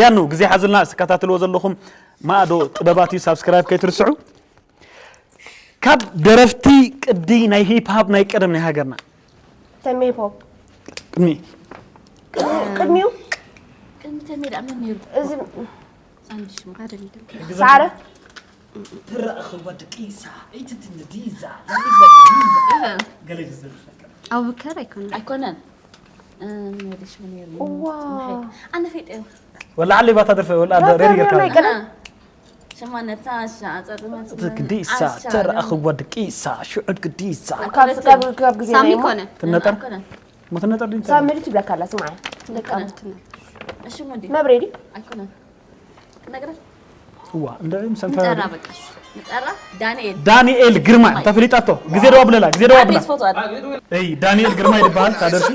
ያኑ ግዜ ሓዙልና፣ ዝተከታተልዎ ዘለኹም ማእዶ ጥበባት እዩ። ሳብስክራይብ ከይትርስዑ። ካብ ደረፍቲ ቅዲ ናይ ሂፕ ሃፕ ናይ ቀደም ናይ ሃገርና። ተሜ ፖፕ ቅድሚ ቅድሚኡ ቅድሚ ተሜ ደኣ መን ነይሩ? እዚ ሳንዲ ሽሙ። ሳዕረ ትረእኽዋ ደቂሳ ኣይትትንዲዛ ገለ ዝዝርፍ ነገር ኣቡበከር ኣይኮነን። ኣይኮነን። እም፣ ወደ ሽሙ ነይሩ። እዋ። ኣነ ፈይጠዮ። ወላ ዓሊ ባታ ደርፈ ወላ ሬዲ ገርካ ናይ ቀደም ሽማ ነታሻ፣ ጸጥመት ግዲሳ ተረእኽዋ ደቂሳ ሽዑድ ግዲሳ ካብ ካብ ካብ ግዜ ሳሚ ናይ ሞ- ኮነ። ትነጠር ኣይኮነን። ሞ ትነጠር ድንታ ሳሚ ልትብለካ ኣላ ስማዕ። ደቃ እሺ፣ ሞዲ መብሬዲ ኣይኮነን። ነግረ እዋ እንደ ንጠራ ሰንፈራ በቃ እሺ። ንጠራ ዳንኤል ዳንኤል ግርማ እንታ ፈሊጣቶ ግዜ ደዋ ብለላ ግዜ ደዋ ብላ ፎቶ ኣለ። እይ ዳንኤል ግርማ ይባሃል ታደርሲ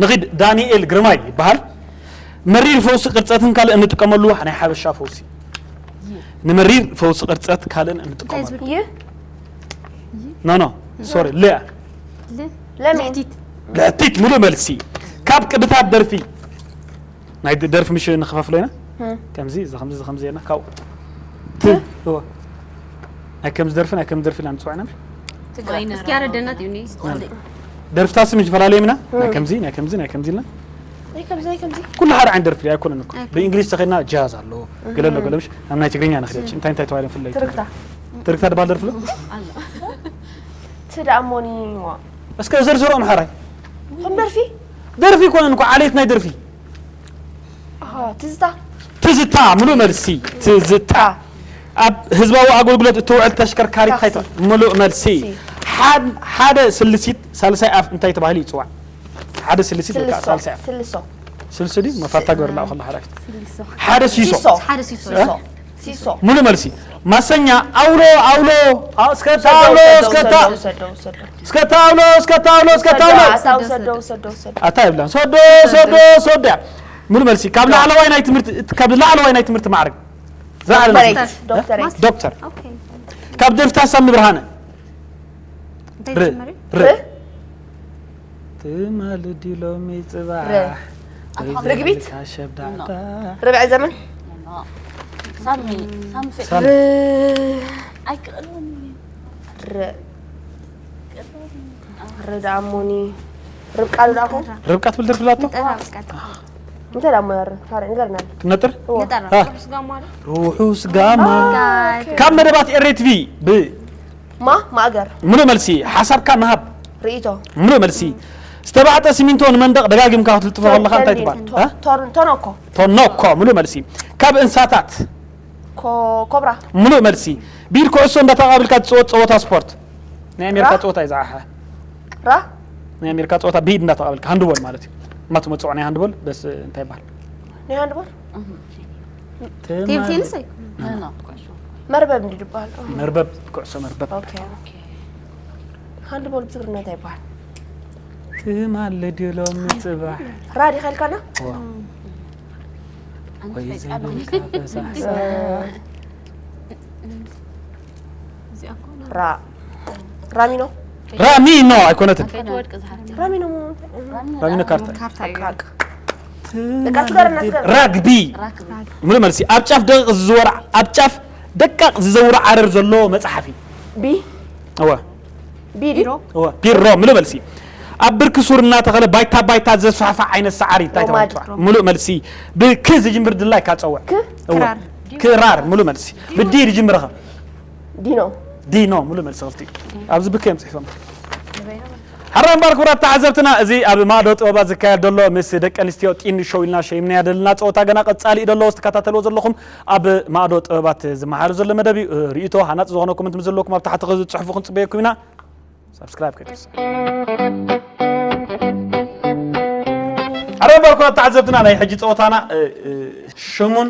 ንኺድ ዳንኤል ግርማይ ይበሃል። መሪር ፈውሲ ቅርፀትን ካልእ እንጥቀመሉ ናይ ሓበሻ ፈውሲ። ንመሪር ፈውሲ ቅርፀት ካልእን እንጥቀመሉ ይህ ኖ ኖ ሶሪ ለ ለምን ልሕቲት ሙሉእ መልሲ። ካብ ቅድታት ደርፊ ናይ ደርፊ ምሽ ንኸፋፍሎ ኢና። ከምዚ እዚ ከምዚ እዚ ከምዚ ና ካብ ት እወ ናይ ከምዚ ደርፊ ናይ ከምዚ ደርፊ ኢልና ንፅውዕ ኢና። እስኪ ኣረደና ትብኒ ደርፍታት ስም ይፈላለዩ ኢና። ናይ ከምዚ ናይ ከምዚ ናይ ከምዚ ኢልና ናይ ከምዚ ናይ ከምዚ ኩሉ ሓደ ዓይነት ደርፊ ኣይኮነን እኮ። ብእንግሊዝ ተኸድና ጃዝ ኣለዎ ገለ ኣሎ ገለ ምሽ ኣብ ናይ ትግርኛ ንኽደች እንታይ እንታይ ተባሂሎም ፍለዩ ትርክታ ትርክታ ድባል ደርፊ ሎ ትዳእ ሞኒ ዋ እስከ ዘርዝሮም ሓራይ ከም ደርፊ ደርፊ ይኮነን እኮ ዓሌት ናይ ደርፊ ኣሃ፣ ትዝታ ትዝታ ሙሉእ መልሲ ትዝታ ኣብ ህዝባዊ ኣገልግሎት እትውዕል ተሽከርካሪት እንታይ ትበሃል? ሙሉእ መልሲ ሓደ ስልሲት ሳልሳይ ኣፍ እንታይ ተባሂሉ ይፅዋዕ ሓደ ስልሲት ወይ ከዓ ስልሶ ሳልሳይ ኣፍ ስልሶ ስልሲ ድዩ መፋታ ገበርላ ከሎ ሓላፊት ሓደ ሲሶ ሲሶ ሓደ ሲሶ ሲሶ ሲሶ ሙሉእ መልሲ ማሰኛ ኣውሎ ኣውሎ እስከታ ኣውሎ እስከታ እስከታ ኣውሎ እስከታ ኣውሎ እስከታ ኣውሎ ሰዶ ሰዶ ኣታ ይብላ ሰዶ ሰዶ ሰዶ ሙሉ መልሲ ካብ ላዕለዋይ ናይ ትምህርቲ ካብ ላዕለዋይ ናይ ትምህርቲ ማዕረግ ዝለዓለ ናይ ዶክተሬት ዶክተሬት ዶክተር ካብ ደርፍታ ሳሚ ብርሃነ እንታይ ር ዝመሪ ር ትማል ድዩ ሎሚ ጽባሕ ር ወይ ርግቢት? ዘይብልካ ሸብዳዕታ ርብዒ ዘመን ሳሚ ሳሚ ፈ ሳሚ ኣይክእልን ር ርዳእሞኒ ርብቃ ርዳእኹም ርብቃ ትብል ደርፊ ላቶ ጠራ በቃ እንታይ ዳሞ ያር ታረ ንገርና ክንነጥር ንጠራ አ። ርሑስ ጋማ ርሑስ ጋማ ካብ መደባት ኤሬትቪ ብ ማ ማእገር ሙሉእ መልሲ ሓሳብካ ምሃብ ርእይቶ ሙሉእ መልሲ ዝተባዕጠ ሲሚንቶ ንመንደቕ ደጋጊምካ ክትልጥፎ ከለካ እንታይ ትበሃል እ? ቶርንቶኖኮ ቶኖኮ ሙሉእ መልሲ ካብ እንስሳታት ኮ- ኮብራ ሙሉእ መልሲ ብኢድ ኩዕሶ እንዳተቓብልካ ትፅወት ፀወታ ስፖርት ናይ ኣሜሪካ ራ? ፀወታ እዩ ዝዓሓ ራ ናይ ኣሜሪካ ፀወታ ብኢድ እንዳተቓብልካ ሃንድቦል ማለት እዩ እማ ትመፅዖ ናይ ሃንድቦል በስ እንታይ ይበሃል ናይ ሃንድቦል ቴብል ቴኒስ ኣይኮነ መርበብ እንዲ ዝበሃል መርበብ ኩዕሶ መርበብ ኦኬ ሃንድቦል ብትግርኛ እንታይ ይበሃል ትማል ድዩ ሎሚ ፅባሕ ራ ዲኻ ኢልካና ወይ ዘይብልካ ፈሳሕሳ ራ ራሚኖ ራሚኖ ኣይኮነትን ራሚኖ ራሚኖ ካርታ ካርታ እዩ ቃቅ ደቃ ትገርና ስገር ራግቢ ሙሉእ መልሲ ኣብ ጫፍ ደቂቕ ዝዝወር ኣብ ጫፍ ደቃቕ ዝዘውር ዓረር ዘሎ መፅሓፍ እዩ ቢ እወ ቢ ድዩ እወ ቢሮ ሙሉእ መልሲ ኣብ ብርኪ ሱር እናተኸለ ባይታ ባይታ ዘስፋሕፋ ዓይነት ሰዓሪ እንታይ ተባሂሉ ይፅዋዕ? ሙሉእ መልሲ ብክ ዝጅምር ድላይካ ፀውዕ ክ እወ ክራር። ክራር ሙሉእ መልሲ ብዲ ዝጅምር ኸ ዲኖ ዲኖ ሙሉእ መልሲ ክፍቲ ኣብዚ ብክ እዮም ፅሒፎም ሓራ እምበር ክቡራት ተዓዘብትና እዚ ኣብ ማእዶ ጥበባት ዝካየድ ዘሎ ምስ ደቂ ኣንስትዮ ጢን ሾው ኢልና ሸይምናያ ዘለና ፀወታ ገና ቀፃሊ እዩ ዘሎ ትከታተልዎ ዘለኹም ኣብ ማእዶ ጥበባት ዝመሓር ዘሎ መደብ እዩ ርእይቶ ሃናፂ ዝኾነ ኮመንት ምስ ዘለኩም ኣብ ታሕቲ ከዚ ፅሑፉ ክንፅበየኩም ኢና ሳብስክራይብ ከይትርስ ሓራ እምበር ክቡራት ተዓዘብትና ናይ ሕጂ ፀወታና ሽሙን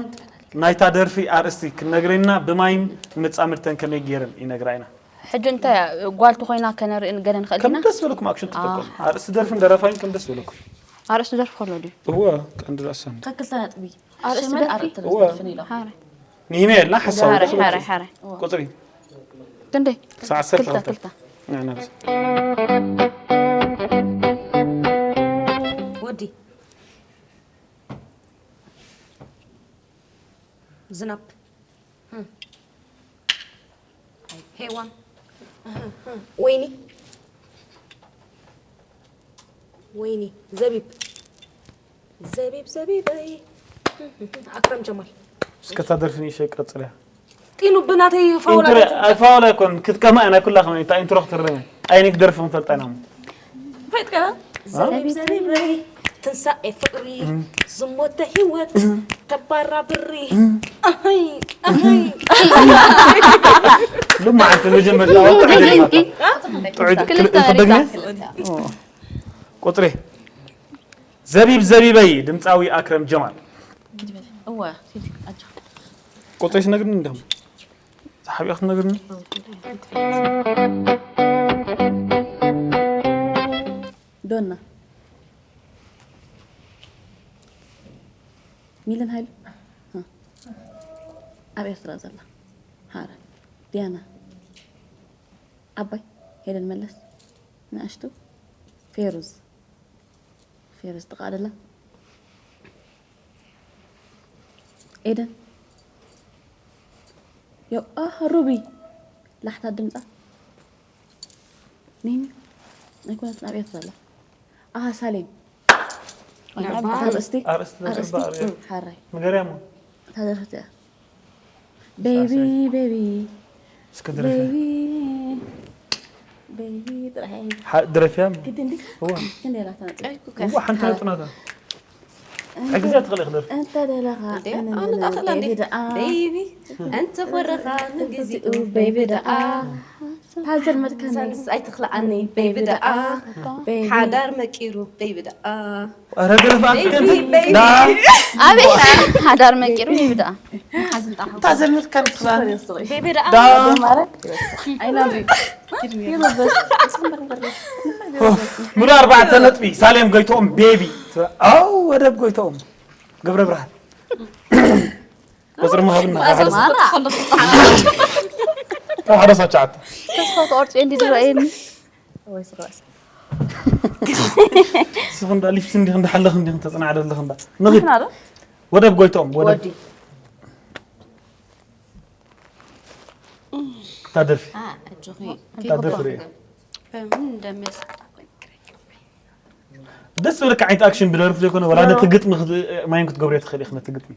ናይታ ደርፊ ኣርእስቲ ክነግረና ብማይም ንመፃምድተን ከመይ ገይረን ይነግራ ኢና ሕጂ እንታይ ጓል ተኾይና ከነርኢ ገለ ንኽእል ከም ዲና? ደስ በለኩም ኣክሽን ትጠቀሙ። ኣርእስቲ ደርፍን ደራፋይን ከም ደስ በለኩም። ኣርእስቲ ደርፊ ከሎ ድዩ? እወ ቀንዲ ርእሰን። ከክልተ ነጥቢ። ኣርእስቲ ሽምን ደርፊ። ኣርእስቲ እወ። ደርፍን ኢሎም። ሓረ። ንሂመ የልና ሓሳብ ሓረ ደስ ሓረ በለኩም። ሓረ። ቁፅሪ ክንደይ? ክሳብ ዓሰርተ ክልተ ክልተ። ክልተ። ንዕና ብስ። ወዲ ዝናብ ሄዋን ወይኒ ወይኒ ዘቢብ ዘቢብ ዘቢበይ ኣክረም ጀማል እስከ እታ ደርፊ ንእሽተይ ቀጽልያ። ጢኑ ብናተይ ፋውላ ኢንትሮ ኣይፋውላ ኣይኮን ክትቀማ ኢና ኩላኽና እታ ኢንትሮ ክትርም እያ። ኣይኒ ክደርፊ ክንፈልጣ ኢና እሞ። ፈጥካ ዘቢብ ዘቢበይ ትንሳኤ ፍቅሪ ዝሞተ ህይወት ተባራ ብሪ ኣይ ኣይ ልማዓት መጀመርታ ወጣ ጥዑይ ክልተ ክልተ ሪታ። ደግሜ ቁጥሪ ዘቢብ ዘቢበይ ድምፃዊ ኣክረም ጀማል። እወ ሴት ኣጆ። ቁጥሪ ትነግርኒ እንዲኹም ዝሓቢኣ ክትነግርኒ። ዶና ሚልን ሃይሉ ኣብ ኤርትራ ዘላ ሃረ ዲያና ዓባይ ሄለን መለስ ንኣሽቱ ፌሩዝ ፌሩዝ ጥቓ ደላ ኤደን ዮ ኣህ ሩቢ ላሕታ ድምፃ ኒኒ ኣይኮነትን ኣብ ኤርትራ ኣላ ኣሃ ሳሌም ኣርእስቲ ኣርእስቲ ሓራይ ንገርያ እሞ እታ ደርፊ እቲኣ ቤቢ ቤቢ እስከ ድረፊ ቤቢ ቤቢ ጥራሕ እያ። ሓ- ድረፍያ ግድ እንዲ እዋ ክንደይ ናታ እዋ ሓንቲ ነጥናታ ሕግዛ ትኽእል ክደርፍ እንተ ደለኻ ኣነ ኣነ ዳኸላ እንዴ ቤቢ ደኣ ቤቢ እንተ ኮረኻ ምን ጊዜኡ ቤቢ ደኣ ታዘር መድካኒ ሳንስ ኣይትኽልኣኒ ቤቢ ደኣ ቤቢ ሓዳር መቂሩ ቤቢ ደኣ ኧረ ግረፍ ኣክል ቤቢ፣ ቤቢ። ዳ ኣቤት ሓዳር መቂሩ ይብዳ እታ ዘመድካ ንትኽላል ቤቢ ደኣ ዳ ምሉ ኣርባዕተ ነጥቢ ሳሌም ጎይትኦም ቤቢ ኣው ወደብ ጎይትኦም ገብረ ብርሃን ቁፅሪ ምሃብና ሓደ ሰዓት ተስፋ ተቆርፂ እንዲ ዝረእየኒ ስኽ እንዳ ሊፍት እንዲኽ እንዳሓለኽ እንዲኽ ተፅናዕ ደለኽ እንዳ ንኽድ ወደብ ጎይትኦም ወደብ እታ ደርፊ እታ ደርፊ ርእየ ደስ ዝብለካ ዓይነት ኣክሽን ብደርፊ ዘይኮነ ወላ ነቲ ግጥሚ ማይን ክትገብርዮ ትኽእል ኢኽ ነቲ ግጥሚ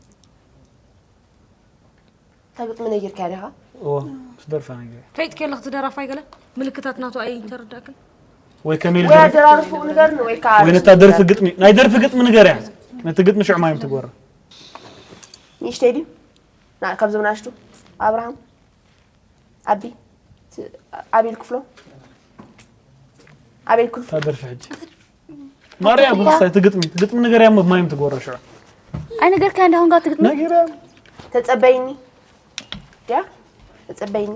እታ ግጥሚ ነጊርካያ ዲኻ? እዎ ምስ ደርፋ ነጊረ። ከይድ ከለኽ ትደራፋይ ገለ ምልክታት ናቱ ኣይተረዳእክን? ወይ ከመይ ኢሉ ወይ ደርፍ- ኣደራርፍኡ ንገርኒ ወይ ከዓ ወይ ነታ ደርፊ ግጥሚ ናይ ደርፊ ግጥሚ ንገርያ። ነቲ ግጥሚ ሽዑ ማይም ትጎረ። ንእሽተይ ድዩ? ና- ካብዞም ናሽቱ ኣብርሃም ኣቢ ት- ኣቤል ክፍሎም ኣቤል ክፍሎም እታ ደርፊ ሕጂ ማርያ ጉድሳይ ትግጥሚ ትግጥሚ ነገር ያም ማይም ትጎረ ሽዑ ኣይነገርካያ እንዳ ሆንጋ ትግጥሚ ነጊረ ተጸበይኒ ያ ተጸበይኒ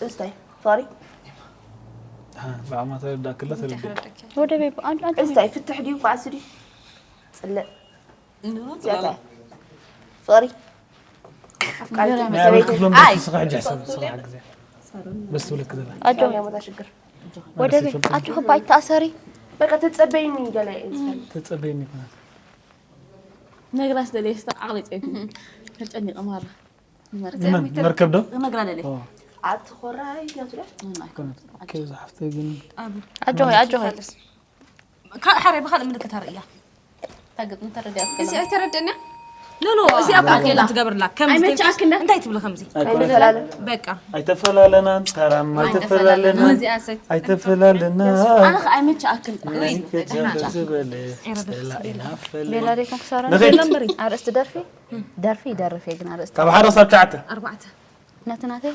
እንታይ ሶሪ ብዓማታ ይርዳክለ ተረዲ ወደ ቤብ ኣን ኣን እንታይ ፍትሕ ድዩ ባእሲ ድዩ ጽልእ ዚያታ ሶሪ ኣፍቃሪ ናይ ኣቤል ሰበይቲ ክፍሎም ኣይ ስኻ ሕጂ ሕሰብ ስኻ ግዜ በስ ትብለክ ዘላ ኣጆ ያሞታ ሽግር ወደ ቤት ኣጆ ክባ ኣይተኣሰሪ በቃ ተጸበይኒ ገለ ተጸበይኒ ይኮናል ነግራስ ደለየ ስታ ዓቕሊ ጸይኩ ተጨኒቐ ማራ መርከብ ዶ ነግራ ደለየ ኣቲ ኮራይ ያትለ ከዛ ሓፍተይ ግን ኣጆ ኣጆ ካልእ ሓራይ ብኻልእ ምልክት ኣርእያ። እዚ ኣይተረደእያ። ኖ ኖ እዚኣ እኮ ኣክል ትገብርላ ከም ኣይመችኣክን ዳ? እንታይ ትብሊ ከምዚ ኣይኮነትን። በቃ ኣይተፈላለናን ተራም ኣይተፈላለናን እዚኣ ሰት ኣይተፈላለና ኣነ ከ ኣይመች ኣክል ቤላ ደይኮን ክሳራ ንኺድ። ኣርእስቲ ደርፊ ደርፊ ይደርፍ እየ ግን ኣርእስቲ ካብ ሓደ ክሳብ ትሽዓተ ኣርባዕተ ነቲ ናተይ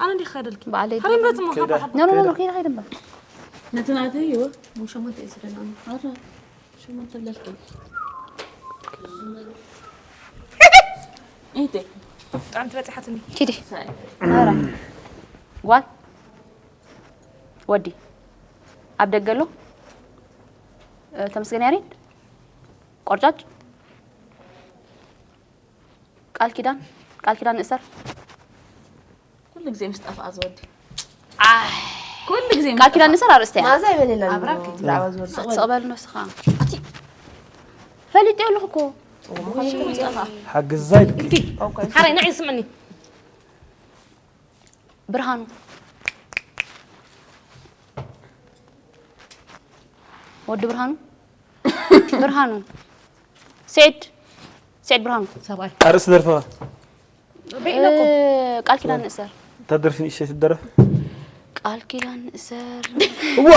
ኣነ እንዲህ ከደልኪ ባዕለይ ሃበይ ምረጽ ሞ ከይዳ። ሓባ ሓባ ኖ ኖ ኖ ከይዳ ከይዳ እምበር ነቲ ናተይ ይወ ሞ ሸሞንተ እዩ ዝደና ኣረ ሸሞንተ ብለልኪ እይተ ብጣዕሚ ትበጽሓትኒ። ኪዲ ጓል ወዲ ኣብ ደገ ኣሎ። ተመስገን ያሬድ ቆርጫጭ ቃል ኪዳን ቃል ኪዳን ንእሰር ኩሉ ግዜ ምስ ጠፍኣ ዝወዲ ኩሉ ግዜ ቃል ኪዳን ንእሰር ኣርእስተ እያ። ማዛ ይበል የለን። ኣብራክ ብዛዕባ ዝወዲ ስቕ በል ነስኻ ፈሊጥ ኣለኹ እኮ ሓግዛይ ኢልኪ ሓራይ ንዓይ ስምዕኒ ብርሃኑ ወዲ ብርሃኑ ብርሃኑ ስዒድ ስዒድ ብርሃኑ ሰብኣይ ኣርእስቲ ደርፈ ቃል ኪዳን ንእሰር እታ ደርፊ ንእሽተይ ትደረፍ ቃል ኪዳን ንእሰር እዋ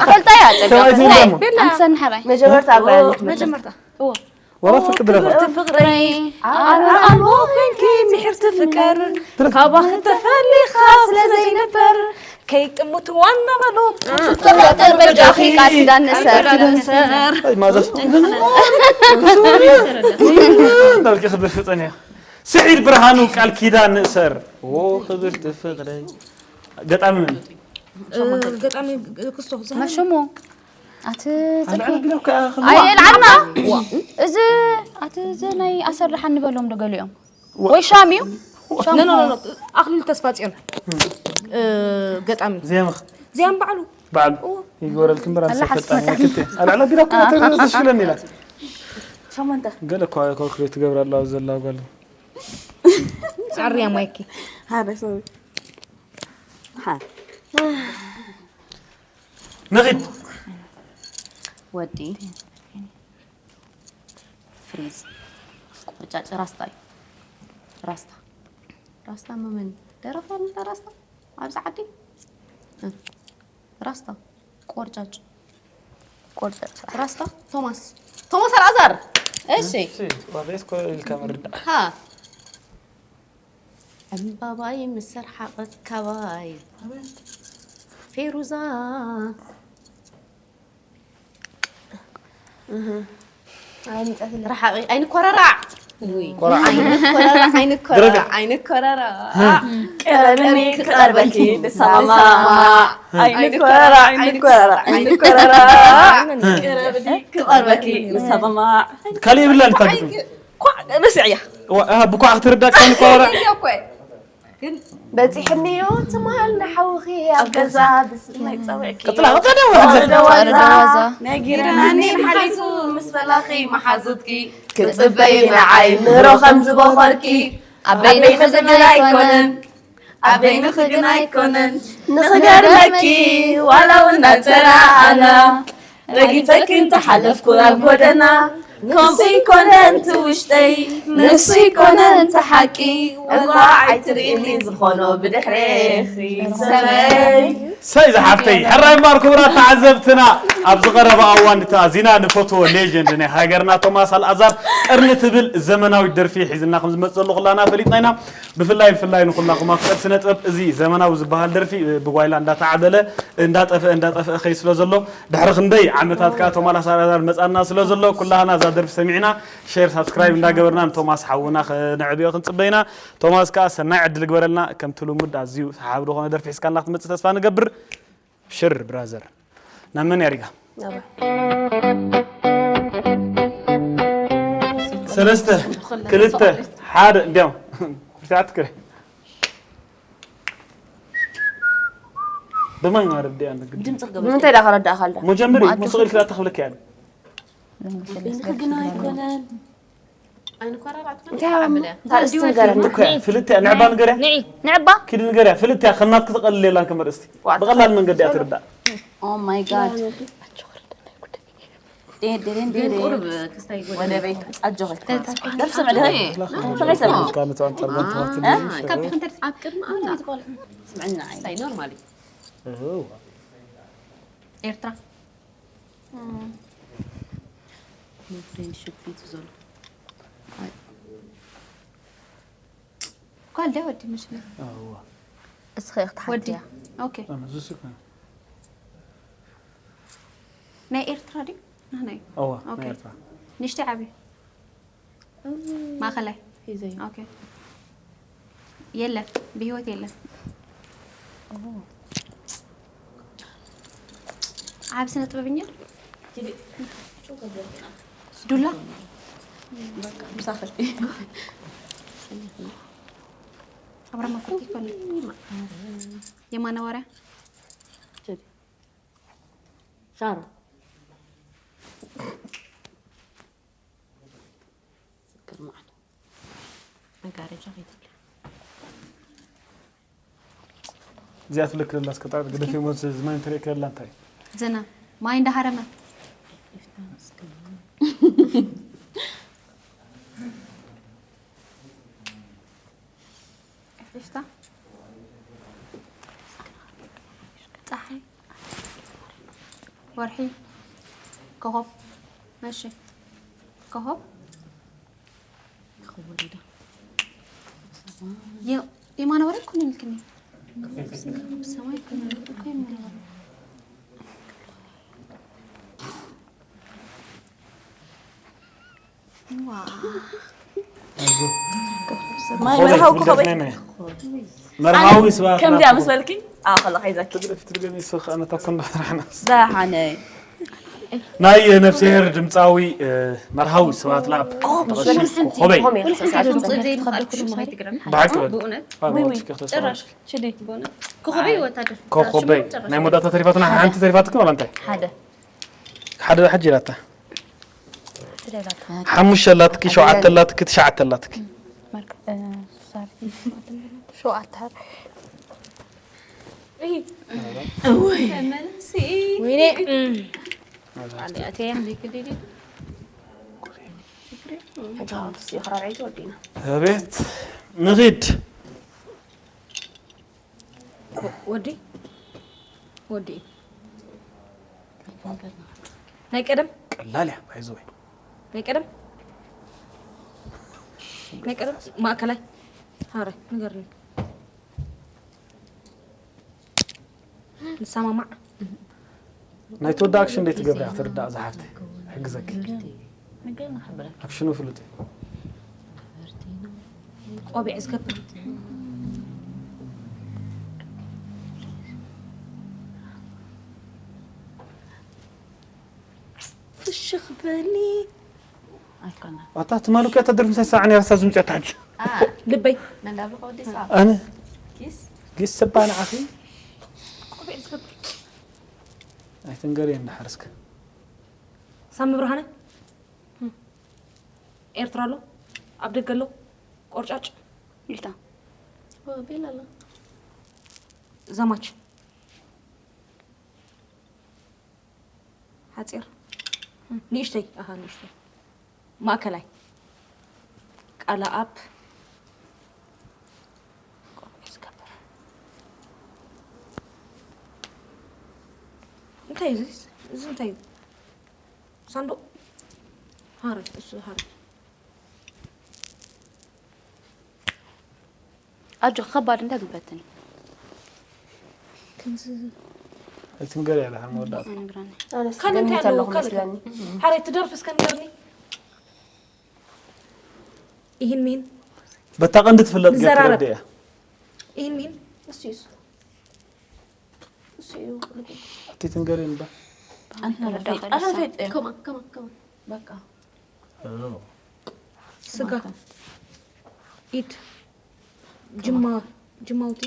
ፈልጣ እያ ፀጋ ሰብኣይ ትብል ፍላይ ደሞ። ኣምሰን ሓራይ መጀመርታ ኣጓያ ልትመ መጀመርታ ወላ ፍርቂ ደረፋ ፍቅረይ ኣልዓልቦ ኮንኪ ምሕርቲ ፍቅር ካባኺ ተፈሊኻ ስለ ዘይነበር ከይጥሙት ዋና በሎ ጥርጥር በጃኺ ቃል ኪዳን ንእሰር ማዛ እንዳልኪ ክደርፊ ፀኒያ ስዒድ ብርሃኑ ቃል ኪዳን ንእሰር ክብርቲ ፍቅረይ ገጣሚ መን ገጣሚ ክስቶ መሽሙ ኣቲ ፅርሒ ኣልዓል ግዳብ ከኣ ኣይልዓልና እዚ ኣቲ እዚ ናይ ኣሰር ደሓን ንበሎም ዶ ገሊኦም ወይ ሻም እዩ ኖ ኖ ኖ ኣክሊሉ ተስፋ ጽዮን ገጣሚ ዜማ ዚያም ባዕሉ በዓል ይግበረልክ እምበር ኣንሰ ፈጣን ክልተ ኣልዓል ግዳብ ከኣ ተሽለኒ ኢላ ሸሞንተ ገለ እኳ ኮልኩሌት ትገብር ኣላ ኣብ ዘላ ጓል ዓርያ ማይኪ ሓደ ሰብ ሓደ ንኺድ ወዲ ፍሪዝ ቆርጫጭ ራስታ እዩ ራስታ ራስታ መመን ደረፋ እንዳ ራስታ ኣብዚ ዓዲ እ፣ ራስታ ቆርጫጭ ቆርጫጭ ራስታ ቶማስ ቶማስ ኣልኣዛር እሺ ዋቤት ኮ ኢልካ ምርዳእ ሃ ዕምባባይ ምስ ሰርሓቐት ካባይ ፌሩዛ ኣይምፀትለ ረሓቒ ኣይንኮረራዕ ውይ፣ ኣይንኮረራዕ ኣይንኮረራዕ ኣይንኮረራዕ ቀረብኒ ክቐርበኪ ንሰማማ ኣይንኮረራዕ ኣይንኮረራዕ ኣይንኮረራዕ ቀረብኒ ክቐርበኪ ንሰማማ ካልእ የብላን እታ ግጥሚ ኳዕ በስዕያ ዋ- ኣሃ፣ ብኳዕ ክትርዳእ ከይንኮረራ እያ እኮ ግን በፂሕኒዮ ትማል ንሓውኺ ኣብ ገዛ ብስማይ ፀውዕኪ ቀጥላ ቀጥላ ደው ሓግዘ ደዋዛ ነጊረናኒ ሓሊፉ ምስ በላኺ መሓዙትኪ ክፅበይ ንዓይ ምህሮ ከም ዝበኾርኪ ኣብ በይንኺ ግን ኣይኮነን ኣብ በይንኺ ግን ኣይኮነን ንኽገርመኪ ዋላ እውን ናፀራ ኣና ረጊፀኪ እንተሓለፍኩ ኣብ ጎደና ንሱ ይኮነ እንት ውሽጠይ ንሱ ይኮነ እንት ሓቂ እዋ ኣይትርእኒ ዝኾኖ ብድሕሬኺ ሰበይ ሰይ ዝሓፍተይ ሕራይ እምበኣር ክቡራት ተዓዘብትና ኣብዚ ቀረባ እዋን እቲ ኣዚና ንፈትዎ ሌጀንድ ናይ ሃገርና ቶማስ ኣልኣዛር ቀርኒ ትብል ዘመናዊት ደርፊ ሒዝና ከም ዝመፅእ ዘሎ ኩላና ፈሊጥና ኢና ብፍላይ ብፍላይ ንኩላኹም ኣፍቀርቲ ስነ ጥበብ እዚ ዘመናዊ ዝበሃል ደርፊ ብጓይላ እንዳተዓበለ እንዳጠፍአ እንዳጠፍአ ከይ ስለ ዘሎ ድሕሪ ክንደይ ዓመታት ከዓ ቶማስ ኣልኣዛር መፃና ስለ ዘሎ ኩላህና እዛ ደርፊ ሰሚዕና ሼር ሳብስክራይብ እንዳገበርና ንቶማስ ሓውና ከነዕብዮ ክንፅበ ኢና ቶማስ ከዓ ሰናይ ዕድል ግበረልና ከምቲ ልሙድ ኣዝዩ ሰሓቢ ዝኾነ ደርፊ ሒዝካልና ክትመፅእ ተስፋ ንገብር ሽር ብራዘር ናብ መን ያሪጋ ሰለስተ ክልተ ሓደ እንዲያው ርትዓት ክረ ብማይ ማረብ ዲያ ንግድ ድምፂ ክገብር ብምንታይ ዳ ከረዳእካ ኣላ መጀመሪ ሙስቕ ኢልካ ተኽብለካ ያለ ግን ኣይኮነን ኣይንኮራራዕ እንታይ ኣርእስቲ ንገረና እኮ ፍልጥ እያ ንዕባ ንገርያ ንዒ ንዕባ ኪድ ንገርያ ፍልጥ እያ ከናት ክትቐልል የላን ከም ኣርእስቲ ብቐላል መንገዲ እያ ትርዳእ Oh my god ቁርብ ክስታይ ወደ ቤት ኣጆኺ ነፍሲ ምዕድኺ ከመይ ሰምዕ ካብ ንተዋን ጠርቦን ተዋትን ካብ ድሕንተ ኣብ ቅድሚ ኣላ ስምዕና ክስታይ ኖርማል እዩ ኤርትራ ፍሬንድሽፕ ፊቱ ዘሎ ጓል ድያ ወዲ መሽነ እዋ እስኸ ክትሓትያ ኦኬ ኣመዝስ ናይ ኤርትራ ድዩ ናናይ እዋ ኦኬ። ናይ ኤርትራ ንሽቲ ዓብዩ ማእኸላይ ሒዘዮ ኦኬ የለን፣ ብህይወት የለን። ዓቢ ስነ ጥበበኛ ዱላ። ምሳኽል ኣብራማ ፍርቂ ይኮነ። የማነ ዋርያ። ሻሮ ስክር ማዕዶ መጋረጃ ከይትብላ። እዚኣ ትልክ ዘላ እስከ ጣ ግደፍ ሞ ዝማይ እንተሪእካ ዘላ እንታይ ዝና ማይ እንዳሃረመ ሽታ ፀሓይ ወርሒ ኮኾብ መሸ ኮኾብ የማነ ወረ ኮነ ልክኒ ሰማይ ኮነ ልክኒ መርሃዊ ክኸበይ መርሃዊ ስባት ከምዚኣ ምስ በልኪ ኣኸላ ሒዘኪ ትድገሚ ሶ ከኣነታ ኮንዳ ትራሕና ዳሓነ ናይ ነፍስሄር ድምፃዊ መርሃዊ ስባት ላብ ኮበይ ብሓቂ ጭራሽ ኮኸበይ ወታደር ኮኸበይ ናይ መወዳእታ ተሪፋትና ሓንቲ ተሪፋትክን ዋላ እንታይ ሓደ ሓደ ሕጂ ኢላታ ሓሙሽተ ኣላትኪ ሸውዓተ ኣላትኪ ትሽዓተ ኣላትኪ ሸውዓተ ወይኔ ሕጂ ክራርዒ ተወዲና ቤት ንኺድ ወዲ ወዲ ናይ ቀደም ቀላል እያ ኣይዞ ናይ ቀደም ናይ ቀደም ማእከላይ ሃረ ንገርኒ ንሰማማዕ ናይ ተወዳ ኣክሽን ደይ ትገብር ክትርዳእ ዝሓፍተ ሕግዘኪ ኣክሽኑ ፍሉጥ እዩ ቆቢዕ ዝገብር ፍሽኽ በሊ ኣይኮነ ኣታ ትማሊ እኮ ተደርፍ ምሳይ ሳዕ ነርሳ ዝምፅኦ ታሕጂ ልበይ ኣነ ጊስ ሰባ ንዓኺ ኣይትንገር እየ እንዳሓርስከ ሳሚ ብርሃነ ኤርትራ ኣሎ ኣብ ደገ ኣሎ ቆርጫጭ ኢልታ ቤላ ኣሎ ዘማች ሓፂር ንእሽተይ ኣሃ ንእሽተይ ማእከላይ ቃለ ኣብ ቆቢዕ ዝገበረ እንታይ እዩ እዚ እዚ እንታይ እዩ ሳንዱቕ ሃረ እሱ ሃረ ኣጆ ከባድ እንታይ ክንፈትን ከምዚ ኣይትንገር ያለ መወዳእታ ኣይነግራኒ ካልእ እንታይ ኣለዎ ካልእ መስለኒ ሓረ ትደርፍ እስከ ንገርኒ ይህን ሚን በታ ቀንዲ ትፍለጥ ገር ንዘራረብ። ትረድእ እያ ይህን ሚን እሱ እዩ እሱ እሱ እዩ ኣቲ ትንገር እምባ ኣነ ፈጥ ከማ ከማ ከማ በቃ ስጋ ኢድ ጅማ ጅማውቲ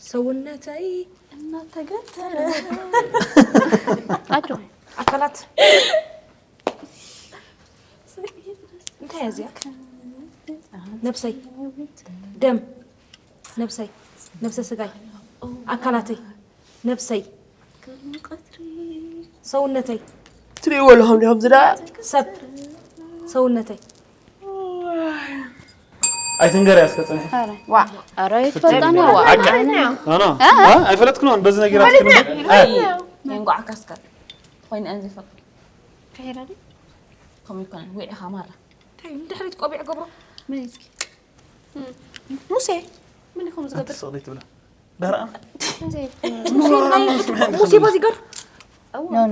ሰውነተይ እናተገተረ ኣጆ ኣካላት እንታይ እያ እዚኣ ነብሰይ ደም ነብሰይ ነብሰ ስጋይ ኣካላተይ ነብሰይ ሰውነተይ ትሪእዎ ኣለኹም ዲኹም ዝዳ ሰብ ሰውነተይ ኣይትንገር እያ እስከ ፅንሒ ዋ ኧረ ይትፈልጣኒ ዋ ኖ ኖ ኣይፈለጥክን በዚ ነጊራት የንጓዕካ እስከ ኮይነን ዘይፈቅድ ከምኡ ይኮነን ውዒኻ ማራ እንታይ እዩ ንድሕሪት ቆቢዕ ገብሮ ሙሴ ምን ኢኹም ዝገብር ስቕሊ ትብላ ዳርኣ ሙሴ ባዚገር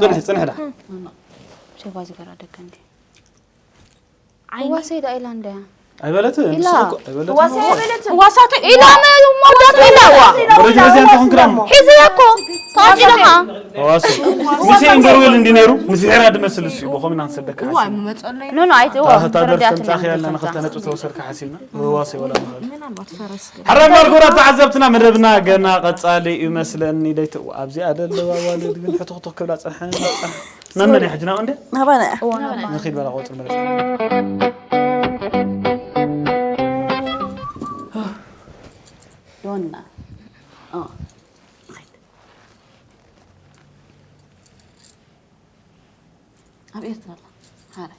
ፅንሒ ፅንሒ ዳ ሴባ ዝገራ ደቀ እንዲ ዓይኒ ዋሰይ ዳ ኢላ እንደ ኣይበለትን ኢላ። ንስኺ እኮ ኣይበለትን ዋሳ የበለትን ዋሳቱ ኢላ መ መዋሳቱ ኢላዋ ወረጅ በዚያ እንተኹን ክዳሞ ሒዘያ እኮ ታጅ ኢለኻ ዋሱ ሚሴ ኢንደርዌል እንዲ ነይሩ ንዝሄራ ድመስል እሱ ብኸም ኢና ንሰደካ እዋ ምመፀለይ ኖ ኖ ኣይትዋ እታ ደርፊ ተምፃኺ ያለና ክልተ ነጥቢ ተወሰድካ ሓሲብና ዋሱ ይበላ ማለት ሕራይ ማርጎራ ተዓዘብትና መደብና ገና ቀጻሊ እዩ መስለኒ ደይትእዋ ኣብዚኣ ደለዋ ዋልድ ግን ሕትኽትኽ ክብላ ፀንሐ መፀ ነመን ሕጂ ናብ እንደ ናባና ንኺድ በላ ቆፅር መለስ ዶና ኣብ ኤርትራ ኣላ ሓረ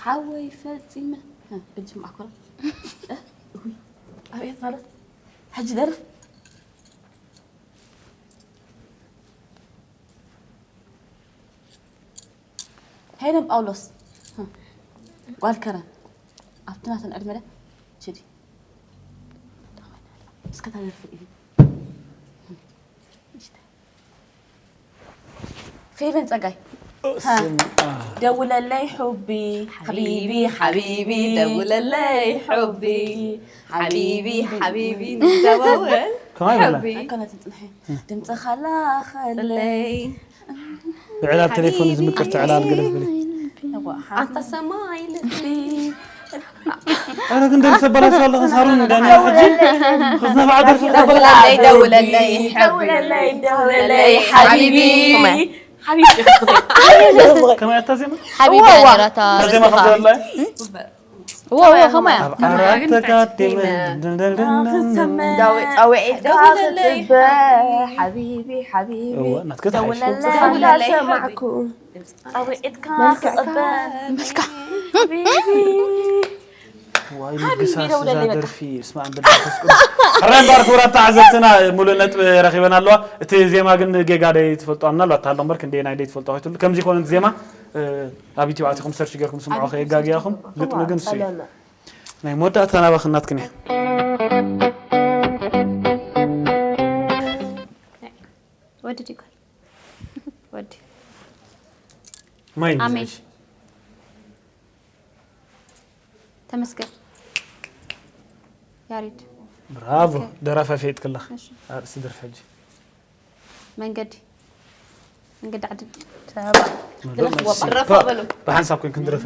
ሓወይ ፈፂመ እጅም ኣኮራ ኣብ ኤርትራ ኣላ ሕጂ ደርፍ ሄለን ጳውሎስ ጓል ከረን ኣብቲ ናተን ዕድመ ደ ችዲ እስከ ታደርፍ ኢሉ ፌቨን ጸጋይ ደውለለይ ሑቢ ሓቢቢ ሓቢቢ ደውለለይ ሑቢ ሓቢቢ ሓቢቢ ንደዋወል ከማይ በላ ኣይኮነትን ጽንሐ ድምፅኻ ላኸለይ ብዕላል ቴሌፎን ዝምቅር ትዕላል ገለ ዝብል ኣንተ ሰማይ ልቢ ኣረ ግን ደርሰ በላሽ ኣለኸ ሳሮን ዳንያ ሕጂ ክዝነፋዓ ደርሰ ደውለለይ ደውለለይ ደውለለይ ደውለለይ ሓቢቢ ሓቢቢ ከመይ ኣታ ዜማ ሓቢቢ እዋ፣ እዋ። ነራታ እታ ዜማ ከም ዘላ እዎ እዎ ከማያ ኣብ ዓራት ተጋዲመ ጸዊዒትካ ክጽበ ሓቢቢ ሓቢቢ እወ ናትከ ተሓይሽ ደውለለይ እንዳሰማዕኩ ጸዊዒትካ ክጽበ ሓቢቢ ዋይ ምግሳስ እዛ ደርፊ ስማ እንደ መንፈስ ቅዱስ ሕራይ እምበር ክቡራት ተዓዘብትና ሙሉእ ነጥቢ ረኺበን ኣለዋ እቲ ዜማ ግን ጌጋ ደይ ትፈልጦ ምናልባት ታሎ እምበር ክንደየናይ ደይ ትፈልጦ ከይትብሉ ከምዚ ይኮነ ዜማ ኣብ ዩቲብ ኣቲኹም ሰርች ገርኩም ስምዖ ከየጋግያኹም ግጥሚ ግን እሱ እዩ ናይ መወዳእታ ናባኽን ናትክን እያ ወዲ ዲጓል ወዲ ማይ ኣሜን። ንዘሽ ተመስገን ያሬድ ብራቮ ደራፋ ፈይጥክላ እሺ። ኣርእሲ ደርፊ ሕጂ መንገዲ መንገዲ ዓድን ብሓንሳብ ኮይን ክንድርፋ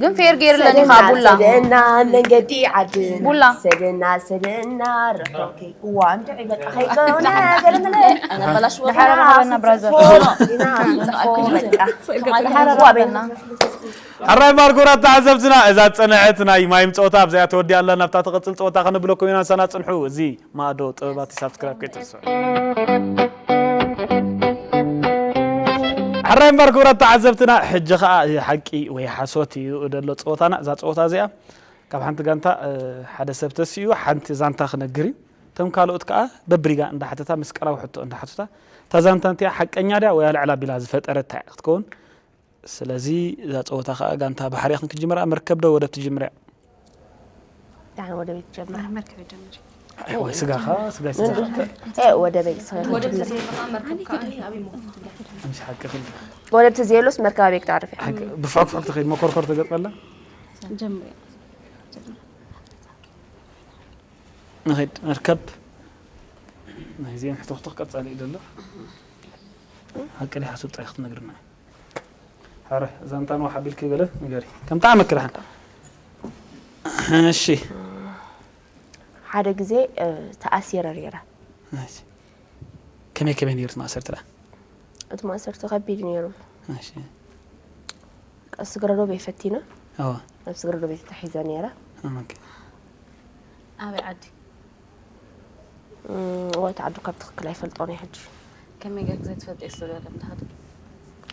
ግን ፌር ገይርለኒ ካ ቡላ ሰደና መንገዲ ዓድና ቡላ። ሰደና ሰደና ረኸብኪ እዋ እንድዒ በቃ ከይኮነ ገለመለ ድሓረ ረኸበና ብራዘር ኢና ጽፎ በቃ ድሓረ ረኸበና ሕራይ ማርጎራት ተዓዘብትና እዛ ዝጸንዐት ናይ ማይም ጸወታ ኣብዚኣ ተወዲኣ ኣላ ናብታ ትቕጽል ጸወታ ከነብለኩም ኢና ንሳና ጽንሑ እዚ ማእዶ ጥበባት ሳብስክራይብ ከይትርስዑ ሕራይ ማርጎራት ተዓዘብትና ሕጂ ኸዓ ሓቂ ወይ ሓሶት እዩ ደሎ ጸወታና እዛ ጸወታ እዚኣ ካብ ሓንቲ ጋንታ ሓደ ሰብ ተሲኡ ሓንቲ ዛንታ ክነግር እዩ እቶም ካልኦት ከዓ በብሪጋ እንዳሓተታ ምስ ቀራዊ ሕቶ እንዳሓቱታ እታ ዛንታ እንቲኣ ሓቀኛ ድያ ወይ ኣልዕላ ቢላ ዝፈጠረታ ክትከውን ስለዚ እዛ ፀወታ ከዓ ጋንታ ባሕሪ ክንክጅምራ መርከብ ዶ ወደብ ትጅምርያ ዳን ወደ ቤት ጀምር መርከብ ጀምር ወይ ስጋኻ ስጋ ስጋ ወደ ቤት ምሽ ሓቂ ክል ወደብ ተዘየሎስ መርከብ ኣበይ ክትዓርፍ እያ ብፍሕክፍሕክ ትኸይድ መኮርኮር ተገጥመላ ጀምር ንኸይድ መርከብ ናይ ዜን ሕቶክቶክ ቀፃሊ እዩ ዘሎ ሓቂ ዲ ሓሱብ ጥራይ ክትነግርና ሕረ እዛ እንታን ዋሓ ቢልኪ ገለ ንገሪ ከም ጣዕመ ክድሓን እሺ ሓደ ግዜ ተኣሲረ ነይረ ከመይ ከመይ ነይሩ እቲ ማእሰርቲ ደኣ እቲ ማእሰርቲ ከቢድ ነይሩ እሺ ስግረ ዶብ እየ ፈቲነ ኣዋ ኣብ ስግረ ዶብ እየ ተታሒዘ ነይረ ኦኬ ኣበይ ዓዲ እም፣ ወይ ተዓዱ ካብ ትኽክል ኣይፈልጦን እየ ሕጂ ከመይ ጌርክ ዘይትፈልጥ እየ ዝብል ከም ድሃደ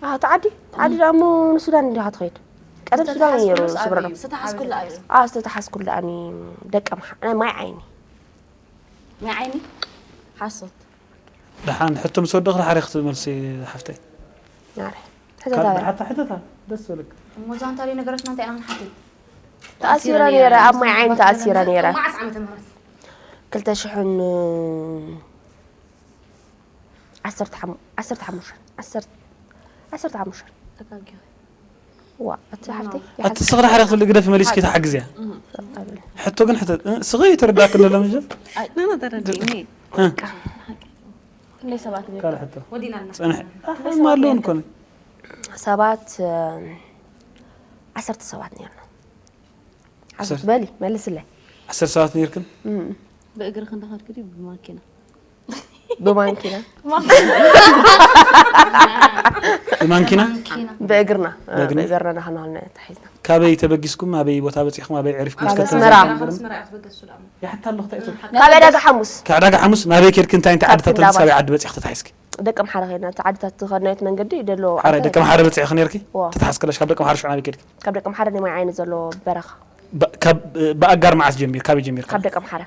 ኣዎ ተዓዲ ተዓዲ ደኣ እሞ ንሱዳን እንዲኻ ትኸይድ ቀደም ሱዳን እዩ ነይሩ ስግረ ዶብ ዝተተሓዝኩሉ ኣበይ ኣዎ ዝተተሓዝኩሉ ደኣ ደቀ ምሓ ናይ ማይ ዓይኒ ናይ ዓይኒ ሓሶት ደሓን ሕቶ ምስ ወደኽ ደሓር ክትመልሲ ሓፍተይ ናረ ካልእ ሕተታ ሓታ ሕተታ ደስ በለክ እሞ ዛንታ ደይ ነገረትና እንታይ ኢና ክንሓትት ተኣሲረ ነይረ ኣብ ማይ ዓይኒ ተኣሲረ ነይረ መዓስ ዓመተ ምህረት ክልተ ሽሕን ዓሰርተ ሓሙ- ዓሰርተ ሓሙሽተ ዓሰርተ ዓሰርተ ሓሙሽተ ተጋጊኹ ዋ፣ እቲ ሓፍተይ ኣቲ ስኽሪ ሓደ ክትብል ግደፍ መሊስኪ ተሓግዝያ። ሕቶ ግን ሕቶ ስኺ ተረዳክ እንደሎ ምንጀ? ኖ ኖ ተረዲእኒ። ክንደይ ሰባት ነይሩ? ካልእ ሕቶ ወዲናልና። ጸንሕ። ኣይ ማለውን ኮነ። ሰባት እ፣ ዓሰርተ ሰባት ነርና። ሓሶት በሊ መልስለይ። ዓሰርተ ሰባት ነርክን? ብእግሪ ክንደኸድኩ ድዩ ብማኪና? ብማንኪና ብማንኪና? ብእግርና እ፣ ብእግሪ? ብእግርና ናኸናልና ተሒዝና። ካበይ ተበጊስኩም ኣበይ ቦታ በጺሕኩም ኣበይ ዕሪፍኩም ካብ እስከ ኣስመራ። ተዛረቡ? ስመራ ትበገሱ ዳሞ ካብ ዕዳጋ ሓሙስ ካብ ዕዳጋ ሓሙስ ናበይ ኬድክን እንታይ እንታይ ዓድታት እንዳባሽ። ሳበይ ዓዲ በጺሕኪ ተታሒዝኪ? ደቂ ኣምሓራ ከይድና እቲ ዓድታት ዝኸድናዮት መንገዲ ደሎ ሓረ ደቂ ኣምሓረ በጺሕኪ ነርኪ? ዋ። ተታሓስከለሽ ካብ ደቂ ኣምሓረ ሽዑ ናበይ ኬድኪ? ካብ ደቂ ኣምሓራ ናይ ማይ ዓይኒ ዘሎ በረኻ። ብ- ካብ ብኣጋር መዓስ ጀሚር ካበይ ጀሚርካ? ካብ ደቂ ኣምሓራ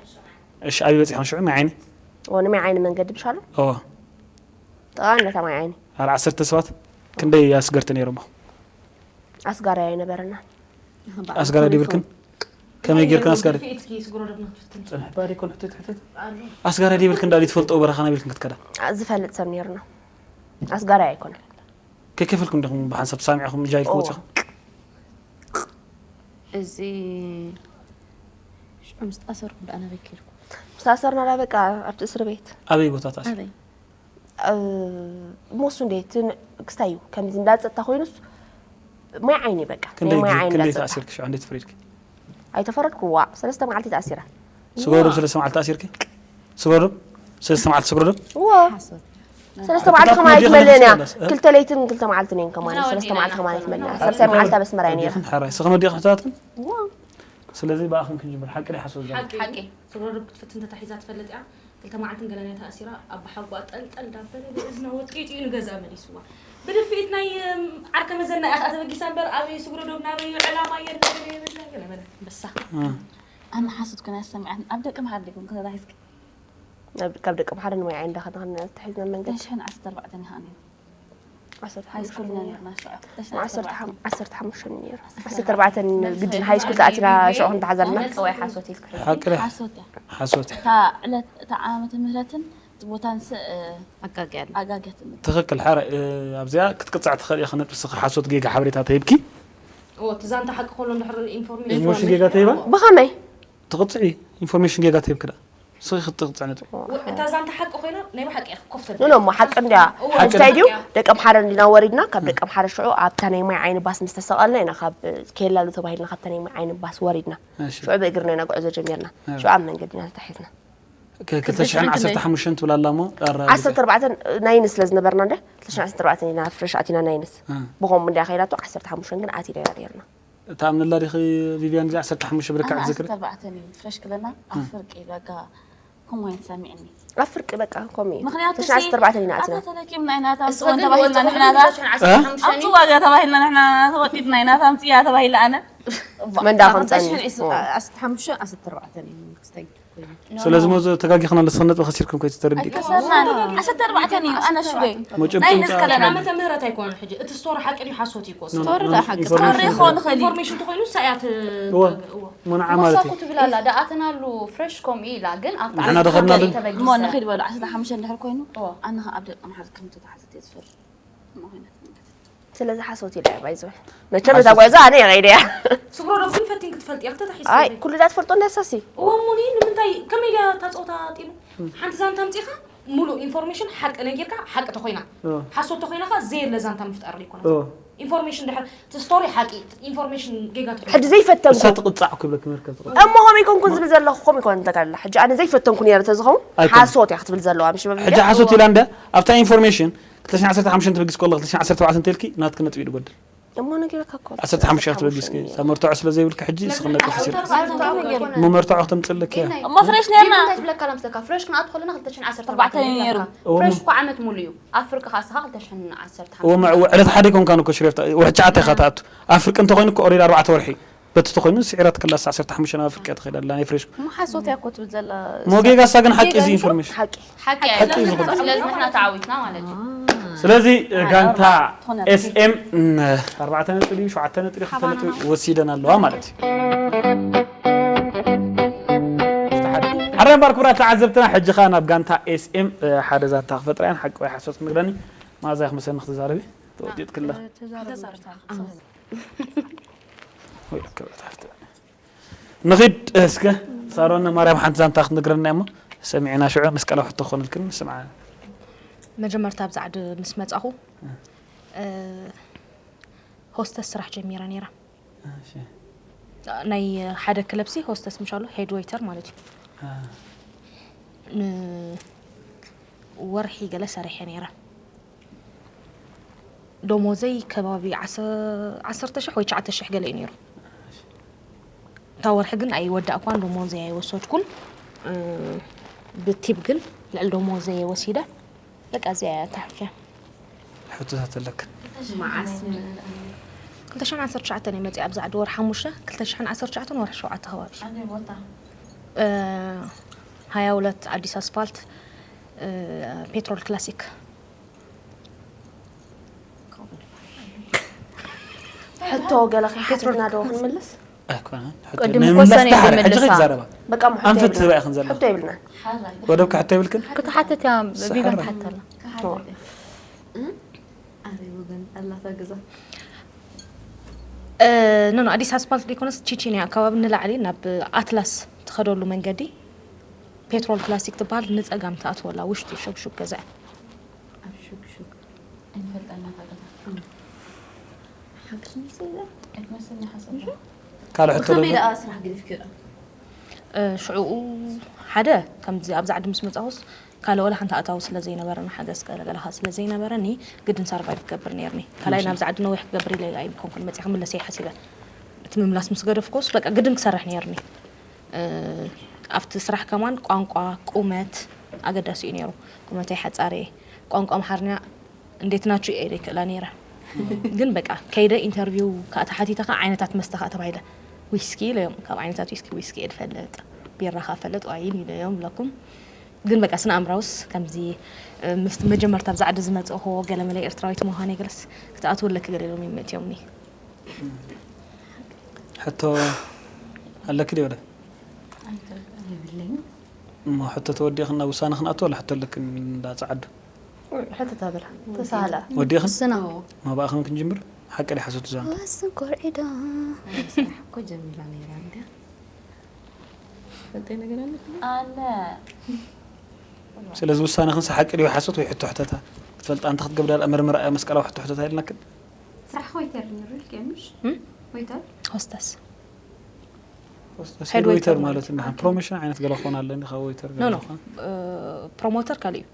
እሺ ኣበይ በጺሕኩም ሽዑ ማይ ዓይኒ? ዎ ንማይ ዓይኒ መንገዲ ብሻሎ ኦ ጥቓ ነታ ማይ ዓይኒ ኣር ዓሰርተ ሰባት ክንደይ ኣስገርቲ ነይሮሞ? ኣስጋሪ ኣይነበረና። ኣስጋሪ ዲብልክን ከመይ ጌርክን ኣስጋሪ ኢትኪ ስጉሮ ደብና ክትፍትን ጽንሕ ባሪ ኮን ሕትት ሕትት ኣስጋሪ ዲብልክን ዳሊ ትፈልጦ በረኻ ናብልክን ክትከዳ? ዝፈልጥ ሰብ ነይርና። ኣስጋሪ ኣይኮነን። ከከፈልኩም ዲኹም ብሓንሳብ ተሳሚዕኹም ጃይልኩም ኦ። ወጺኹም? እዚ ሽዑ ምስ ተኣሰርኩ ደኣ ናበይ ከድኩ? ምስ ኣሰርና ዳ በቃ ኣብቲ እስር ቤት ኣበይ ቦታ ተኣሲሩ? ኣበይ? እ፣ ሞሱ እንዴ እቲ ን- ክስታይ እዩ ከምዚ እንዳጸጥታ ኮይኑስ ማይ ዓይኒ በቃ ናይ ክንደይ ማይ ግዜ- ዓይኒ ክንደይ እንዳጸጥታ ተኣሲርክ ሽዑ እንዴት ተፈሪድክ? ኣይተፈረድኩ ዋ ሰለስተ መዓልቲ ተኣሲረ ስጎዶብ ሰለስተ መዓልቲ ተኣሲርክ? ስጎዶብ ሰለስተ መዓልቲ ስጎዶብ? ዋ ሰለስተ መዓልቲ ከማን ኣይትመልእን እያ። ክልተ ለይትን ክልተ መዓልትን እየን ከማን ሰለስተ መዓልቲ ከማን ኣይትመልእን እያ። ሳልሳይ መዓልቲ ኣብ ኣስመራ እየ ነይረ። ሓራይ ስኸ መዲቕ ሕታትክን? ስለዚ ብኣኽን ክንጅምር ሓቂ ዶ ሓሶት ዘ ሓቂ ሓቂ ስጉሮ ደብ ክትፍትን ተታሒዛ ትፈልጥ እያ። ክልተ መዓልትን ገለናይ ተኣሲራ ኣብ ሓጓ ጠልጠል ዳበለ ብእዝና ወጢጡ እዩ ንገዛ መሊስዋ። ብድፍኢት ናይ እም፣ ዓርከ መዘና እያ ከዓ ተበጊሳ እምበር ኣበይ ስጉሮ ደብ ናበይ ዕላማ የለ ገለ የብላ ገለ በለ። በሳ ኣነ ሓሶት ኮነ ሰሚዓት ኣብ ደቂ መሓር ዲኩም ከተታሒዝኪ? ናብ- ካብ ደቂ መሓረ ንማይ ዓይኒ እንዳኸድና ተታሒዝና መንገዲ ተሽሕን ዓሰርተ ኣርባዕተን ይኸኣ ነይሩ። ዓሰርተ ሃይስኩል ኢና ሓሙሽተ ነርና ሽዑ። ዓሰርተ ሓሙሽተ ዓሰርተ ሓሙሽተ ነይሩ። ዓሰርተ ኣርባዕተ ግድን ሃይስኩል ተኣቲና ሽዑ ክንተሓዘልና ነቀወይ ሓሶት ኢልካ ሓቂ ዶ ሓሶት እያ። ሓሶት እያ። እታ ዕለት እታ ዓመተ ምህረትን እቲ ቦታን ስ ኣጋግያለ ኣጋግያትኒ። ትኽክል ሓረ እ፣ ኣብዚኣ ክትቅጻዕ ትኽእል ኢኻ ነጥቢ ስኻ ሓሶት ጌጋ ሓበሬታ ተሂብኪ ኦ እቲ ዛንታ ሓቂ ከሎ እንድሕር ኢንፎርሜሽን ኢንፎርሜሽን ጌጋ ተሂባ ብኸመይ ትቕጽዒ ኢንፎርሜሽን ጌጋ ተሂብኪ ዳ ስኺ ክትቕጽዕ ነጥቢ እታ ዛንታ ሓቂ ኮይና ናይ ብሓቂ እያ ኮፍተል ኖ ኖ ሓቂ እንድያ እወ፣ እንታይ ድዩ ሓቂ እያ። ደቂ ኣምሓረ እንዲና ወሪድና ካብ ደቂ ኣምሓረ ሽዑ ኣብታ ናይ ማይ ዓይኒ ባስ ምስ ተሰቐልና ኢና ካብ ኬላ ሉ ተባሂልና ካብታ ናይ ማይ ዓይኒ ባስ ወሪድና እሺ ሽዑ ብእግርና ኢና ጉዕዞ ጀሚርና ሽዑ ኣብ መንገዲ ኢና ተታሒዝና ከ- ክልተ ሽሕን ዓሰርተ ሓሙሽተን ትብል ኣላ እሞ ኣራ- ዓሰርተ ኣርባዕተ ናይንስ ስለ ዝነበርና እንደ ክልተ ሽሕን ዓሰርተ ኣርባዕተ ኢና ፍረሽ ኣቲና ናይንስ እ። ብኸምኡ እንድያ ከይዳቶ ዓሰርተ ሓሙሽተ ግን ኣቲና ኢና ነርና እታ ኣብ ንላ ዲኺ ቪቪያን እዚ ዓሰርተ ሓሙሽተ ብልክዕ ኣነ ትዝክር ዓሰርተ ኣርባዕተ እዩ ፍረሽ ክለና ኣብ ፍርቂ በቃ ከምኡ ዓይነት ሰሚዕኒ። ኣብ ፍርቂ በቃ ከምኡ እዩ ምኽንያቱ ክልተ ሽሕን ዓሰርተ ኣርባዕተ ኢና ኣቲና ኣታ ተለኪምና ኢና እታ እስኸ ኣምፅወን ግን ተባሂልና ወፂኹም ንሕና እታ ክልተ ሽሕን ዓሰርተ ሓሙሽተ ኣምፅዋ ገ ተባሂልና ንሕና ተወጢጥና ኢና እታ ኣምፅያ ተባሂላ ኣነ መንዳ ከምፀኒ ዓሰርተ ኣርባዕተ እዩ ክስታይ ኮይኑ ስለዚ ሞ ተጋጊኽና ለስኸ ነጥቢ ከሲርኩም ኮይ ተረዲእካ ኣይከሰርናን ዓሰርተ ኣርባዕተ እዩ ኣነ ሽወይ መጨብጭ ናይ ንስከለና ዓመተ ምህረት ኣይኮነን ሕጂ እቲ ስቶሪ ሓቂ ድዩ ሓሶት እዩ ኮስቶ ስቶሪ ዶ ሓቂ ሪኾ ንኸሊ ኢንፎርሜሽን ተኮይኑ ሳያት እወ። ሞንዓ ማለት እዩ መሳኩ ትብል ኣላ ደኣተናሉ ፍሬሽ ከምኡ ኢላ ግን ኣብቲ ንሕና ደኸድናሉ ተበጊሰ እሞ ንኺድ በሉ ዓሰርተ ሓሙሽተ እንድሕር ኮይኑ ኣነ ኸዓ ኣብ ደቂ ኣምሓር ከም ተታሓዘት እየ ዝፈልጥ። ስለዚ ሓሶት ኢለ እያ ባይዘ መቸም እዛ ጓዛ ኣነ እየ ከይደ እያ ስግሮ ዶ ግን ፈቲን ክትፈልጥ እያ ክተታሒዝ ኣይ ኩሉ ዳ ትፈልጦ እንዳሳሲ እወ ሙኒ ንምንታይ ከመይ ኢላ እታ ፀወታ ጢኑ ሓንቲ ዛንታ ኣምፂኻ ሙሉእ ኢንፎርሜሽን ሓቂ ነጊርካ ሓቂ ተኮይና ሓሶት ተኮይና ከ ዘየለ ዛንታ ምፍጣር ይኮነ ኢንፎርሜሽን ድሕር እቲ ስቶሪ ሓቂ ኢንፎርሜሽን ጌጋ ትኾይና ሕጂ ዘይፈተንኩ እሳ ትቕጻዕ ክብለክ መርከብ ትቕጻዕ እሞ ከመይ ኮንኩን ዝብል ዘለኹ ከመይ ኮን እንተካላ ሕጂ ኣነ ዘይፈተንኩ ነይረ ተዝኸውን ኣይኮን። ሓሶት እያ ክትብል ዘለዋ ምሽ ሕጂ ሓሶት ኢላ እንደ ኣብታ ኢንፎርሜሽን ክልተ ሽሕን ዓሰርተ ሓሙሽተን ትበጊስ ከሎ ክልተ ሽሕን ዓሰርተ ኣርባዕተን ተልኪ ናትክ ነጥቢ ይጎድል እሞ ነጊረካ እኮ ዓሰርተ ሓሙሽተ ክትበጊስኪ ሳብ መርትዖ ስለ ዘይብልካ ሕጂ ስኽ ነጥቢ ከሲር እሞ መርትዖ ክተምፅልክ እያ እሞ ፍሬሽ ነርና እንታይ ትብለካ ላ ምስተካ ፍሬሽ ክንኣቱ ከለና ክልተ ሽሕን ዓሰርተ ኣርባዕተ ኣርባዕተ ነይሩ ፍሬሽ እኮ ዓመት ሙሉ እዩ ኣብ ፍርቂ ኻስኻ ክልተ ሽሕን ዓሰርተ እዎ መዕወ ዕለት ሓደ ኮንካ ንኮ ሽሬፍታ ወሕጂ ዓተ ኢኻ ትኣቱ ኣብ ፍርቂ እንተኮይኑ እኮ ኦሬድ ኣርባዕተ ወርሒ በቲ ተኮይኑ ስዒራት ከላስ ዓሰርተ ሓሙሽተ ናብ ፍርቂ ትኸይድ ኣላ ናይ ፍሬሽ እሞ ሓሶት እያ እኮ ትብል ዘላ ሞ ጌጋ እሳ ግን ሓቂ እዚ ኢንፎርሜሽን ሓቂ ሓቂ ሓቂ እዩ ዝኾነ። ስለዚ ንሕና ተዓዊትና ማለት እዩ ስለዚ ጋንታ ዝኾነ ኤስኤም ኣርባዕተ ነጥቢ ሸውዓተ ነጥቢ ክልተ ነጥቢ ወሲደን ኣለዋ ማለት እዩ ሓደ እምበር ክቡራት ተዓዘብትና ሕጂ ኸዓ ናብ ጋንታ ኤስኤም ሓደ ዛንታ ክፈጥራ እየን ሓቂ ወይ ሓሶት ክንግረኒ ማዛ ክመሰኒ ክትዛረቢ ተወጢጥ ክላ ወይ ክብረት ሃፍቲ። ንኺድ እስከ ሳሮን ማርያም ሓንቲ ዛንታ ክትነግረና እሞ ሰሚዕና ሽዑ መስቀላዊ ሕቶ ክኾነልክን ንስምዓ። መጀመርታ ኣብዚ ዓዲ ምስ መጻኹ ሆስተስ ስራሕ ጀሚረ ነይረ። ናይ ሓደ ክለብሲ ሆስተስ ምሻሉ ሄድ ዌይተር ማለት እዩ። ንወርሒ ገለ ሰሪሐ ነይረ። ደሞዘይ ከባቢ ዓሰርተ ሽሕ ወይ ትሽዓተ ሽሕ ገለ እዩ ነይሩ። እታ ወርሒ ግን ኣይወዳእኳን፣ ደሞዘይ ኣይወሰድኩን። ብቲብ ግን ልዕሊ ደሞዘይ ወሲደ በቃ እዚኣ እያ ተሓልፍያ። ሕቶታት ኣለክን? መዓስ ክልተ ሽሕን ዓሰርተ ትሽዓተን እየ መፂኣ ኣብዚ ዓዲ ወርሒ ሓሙሽተ፣ ክልተ ሽሕን ዓሰርተ ትሽዓተን ወርሒ ሸውዓተ ከባቢ። ኣበይ ቦታ? ሃያ ሁለት ኣዲስ ኣስፋልት ፔትሮል ክላሲክ። ሕቶ ገለ ከይሓተትና ዶ ክንምልስ? ኣይኮነን። ቅድም እኮ ሰነ ሕጂ ይምልሳ። ክዛረባ በቃ ሞ ሕቶ ኣንፈት የብልና። ትበያ ክንዘላ ሕቶ የብልና። ወደብካ ሕቶ ይብልክን? ክትሓተት እያ ቢበን ትሓተላ። ኣበይ ወገን ኣላታ ገዛ? ኖ ኖ ኣዲስ ኣስፓልት ዘይኮነስ ቺቺንያ ኣካባቢ ንላዕሊ ናብ ኣትላስ ትኸደሉ መንገዲ ፔትሮል ክላሲክ ትበሃል ንፀጋም ትኣትወላ ውሽጡ ሸብሹብ ገዛ እያ። ኣብ ሹክሹክ ኣይንፈልጣና ካቀታ ሓቅስ ምስ ኢለ ኣይትመስልኒ ሓሰብ ካልእ ሕቶ ብኸመይ ዶ? ደኣ ስራሕ ገዲፍክዮ? ሽዕኡ ሓደ ከምዚ ኣብዚ ዓዲ ምስ መፃኹስ ካልእ ወላ ሓንቲ ኣታዊ ስለ ዘይነበረኒ ሓገዝ ገለገለኻ ስለ ዘይነበረኒ ግድን ሳርቫይቭ ክገብር ነይርኒ ካልኣይ ናብዚ ዓዲ ነዊሕ ክገብር ኢለ ኣይኮንኩን መፂኹ ምለሰይ ሓሲበ እቲ ምምላስ ምስ ገደፍኩስ በቃ ግድን ክሰርሕ ነይርኒ ኣብቲ ስራሕ ከማን ቋንቋ ቁመት ኣገዳሲ እዩ ነይሩ ቁመተይ ሓፃር እየ ቋንቋ ኣምሓርኛ እንዴት ናችሁ እየ ዘይክእላ ነይረ ግን በቃ ከይደ ኢንተርቪው ከዓ ተሓቲተ ከዓ ዓይነታት መስተ ከዓ ተባሂለ ዊስኪ ኢለዮም ካብ ዓይነታት ዊስኪ ዊስኪ እየ ዝፈልጥ ቢራ ከዓ ፈልጥ ዋይን ኢለዮም ብለኩም ግን በቃ ስነ ኣእምራውስ ከምዚ ምስ መጀመርታ ብዛ ዓዲ ዝመፅእኹ ገለመለ ኤርትራዊት ምዃነይ ገለስ ክትኣትወለኪ ገለ ኢሎም ይመእትዮምኒ ሕቶ ኣለኪ ዲ ወደ የብለይን እሞ ሕቶ ተወዲእኽን ናብ ውሳነ ክንኣቱ ወላ ሕቶ ኣለክን እንዳ ጸዓዱ ሕቶ ተብላ ተሳሃላ ወዲእኽን ስና ማባእኽን ክንጅምር ሓቂ ዲ ሓሶት ዛንታ ስን ኮርዒዳ ስራሕ እኮ ጀሚራ ነይራ እንድያ ፈልጠይ ነገር ኣለክ ኣነ ስለዚ ውሳነ ክንስ ሓቂ ዲ ሓሶት ወይ ሕቶ ሕተታ ክትፈልጣ እንተ ክትገብዳ ደኣ መርምራ እያ መስቀላዊ ሕቶ ሕተታ ኢልናክን ስራሕ ወይተር ነይሩ ኢልክዮ ምሽ ወይተር ሆስተስ ሄድ ዌይተር ማለት እንደ ፕሮሞሽን ዓይነት ገለ ክኾን ኣለኒ ካብ ዌይተር ኖ ኖ ፕሮሞተር ካልእ እዩ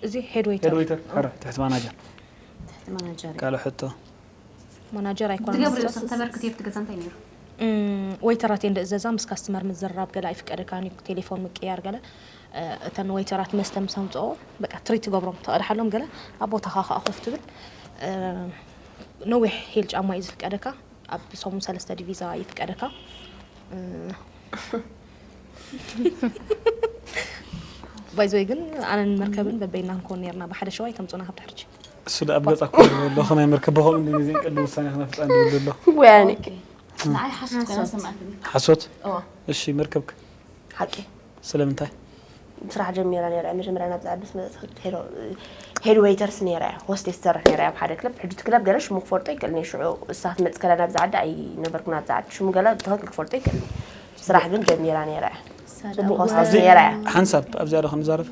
እዚ ሄድ ሄድ ዌይተር ዌይተር ሕረ ትሕቲ ማናጀር ትሕቲ ማናጀር ካልእ ሕቶ ማናጀር ኣይኮነ ትገብሪ ዮሰን ተበርክት የብቲ ገዛ እንታይ ነይሩ ወይተራት እየ እንደእዘዛ ምስ ካስትመር ምዝርራብ ገለ ኣይፍቀደካን እዩ ቴሌፎን ምቅያር ገለ እተን ወይተራት መስተ ምስ ኣምፅኦ በቃ ትሪት ትገብሮም ተቐድሓሎም ገለ ኣብ ቦታኻ ከዓ ኮፍ ትብል ነዊሕ ሂል ጫማ እዩ ዝፍቀደካ ኣብ ሰሙን ሰለስተ ዲቪዛ ይፍቀደካ ባይዘወይ ግን ኣነን መርከብን በበይና ክንኮን ነርና ብሓደ ሸዋይ ተምፁና ካብ ድሕርጂ እሱ ደኣ ብገጻ እኮ ኣሎ ከመይ መርከብ ብኸምኡ እንደ ጊዜ ቅድሚ ውሳኔ ክነፍጻ እንድብል ዘሎ ወያኔ ንዓይ ሓሶት ኮይና ሰማዕትኒ ሓሶት እዋ እሺ መርከብክ ሓቂ ስለምንታይ ስራሕ ጀሚራ ነይረ መጀመርያ ናብዚ ዓዲ ምስ መፅእ ሄድ ዌይተርስ ነይረ ሆስቴስ ትሰርሕ ነይረ ኣብ ሓደ ክለብ ሕጂ እቲ ክለብ ገለ ሽሙ ክፈልጦ ይክእል እየ ሽዑ እሳ ክትመፅእ ከላ ናብዚ ዓዲ ኣይነበርኩ ናብዚ ዓዲ ሽሙ ገለ ብትክክል ክፈልጦ ይክእል እየ ስራሕ ግን ጀሚራ ነይረ ፅቡቅ ሆስቴስ ኣብዚ ነይረ እያ ሓንሳብ ኣብዚኣ ዶ ክንዛረብ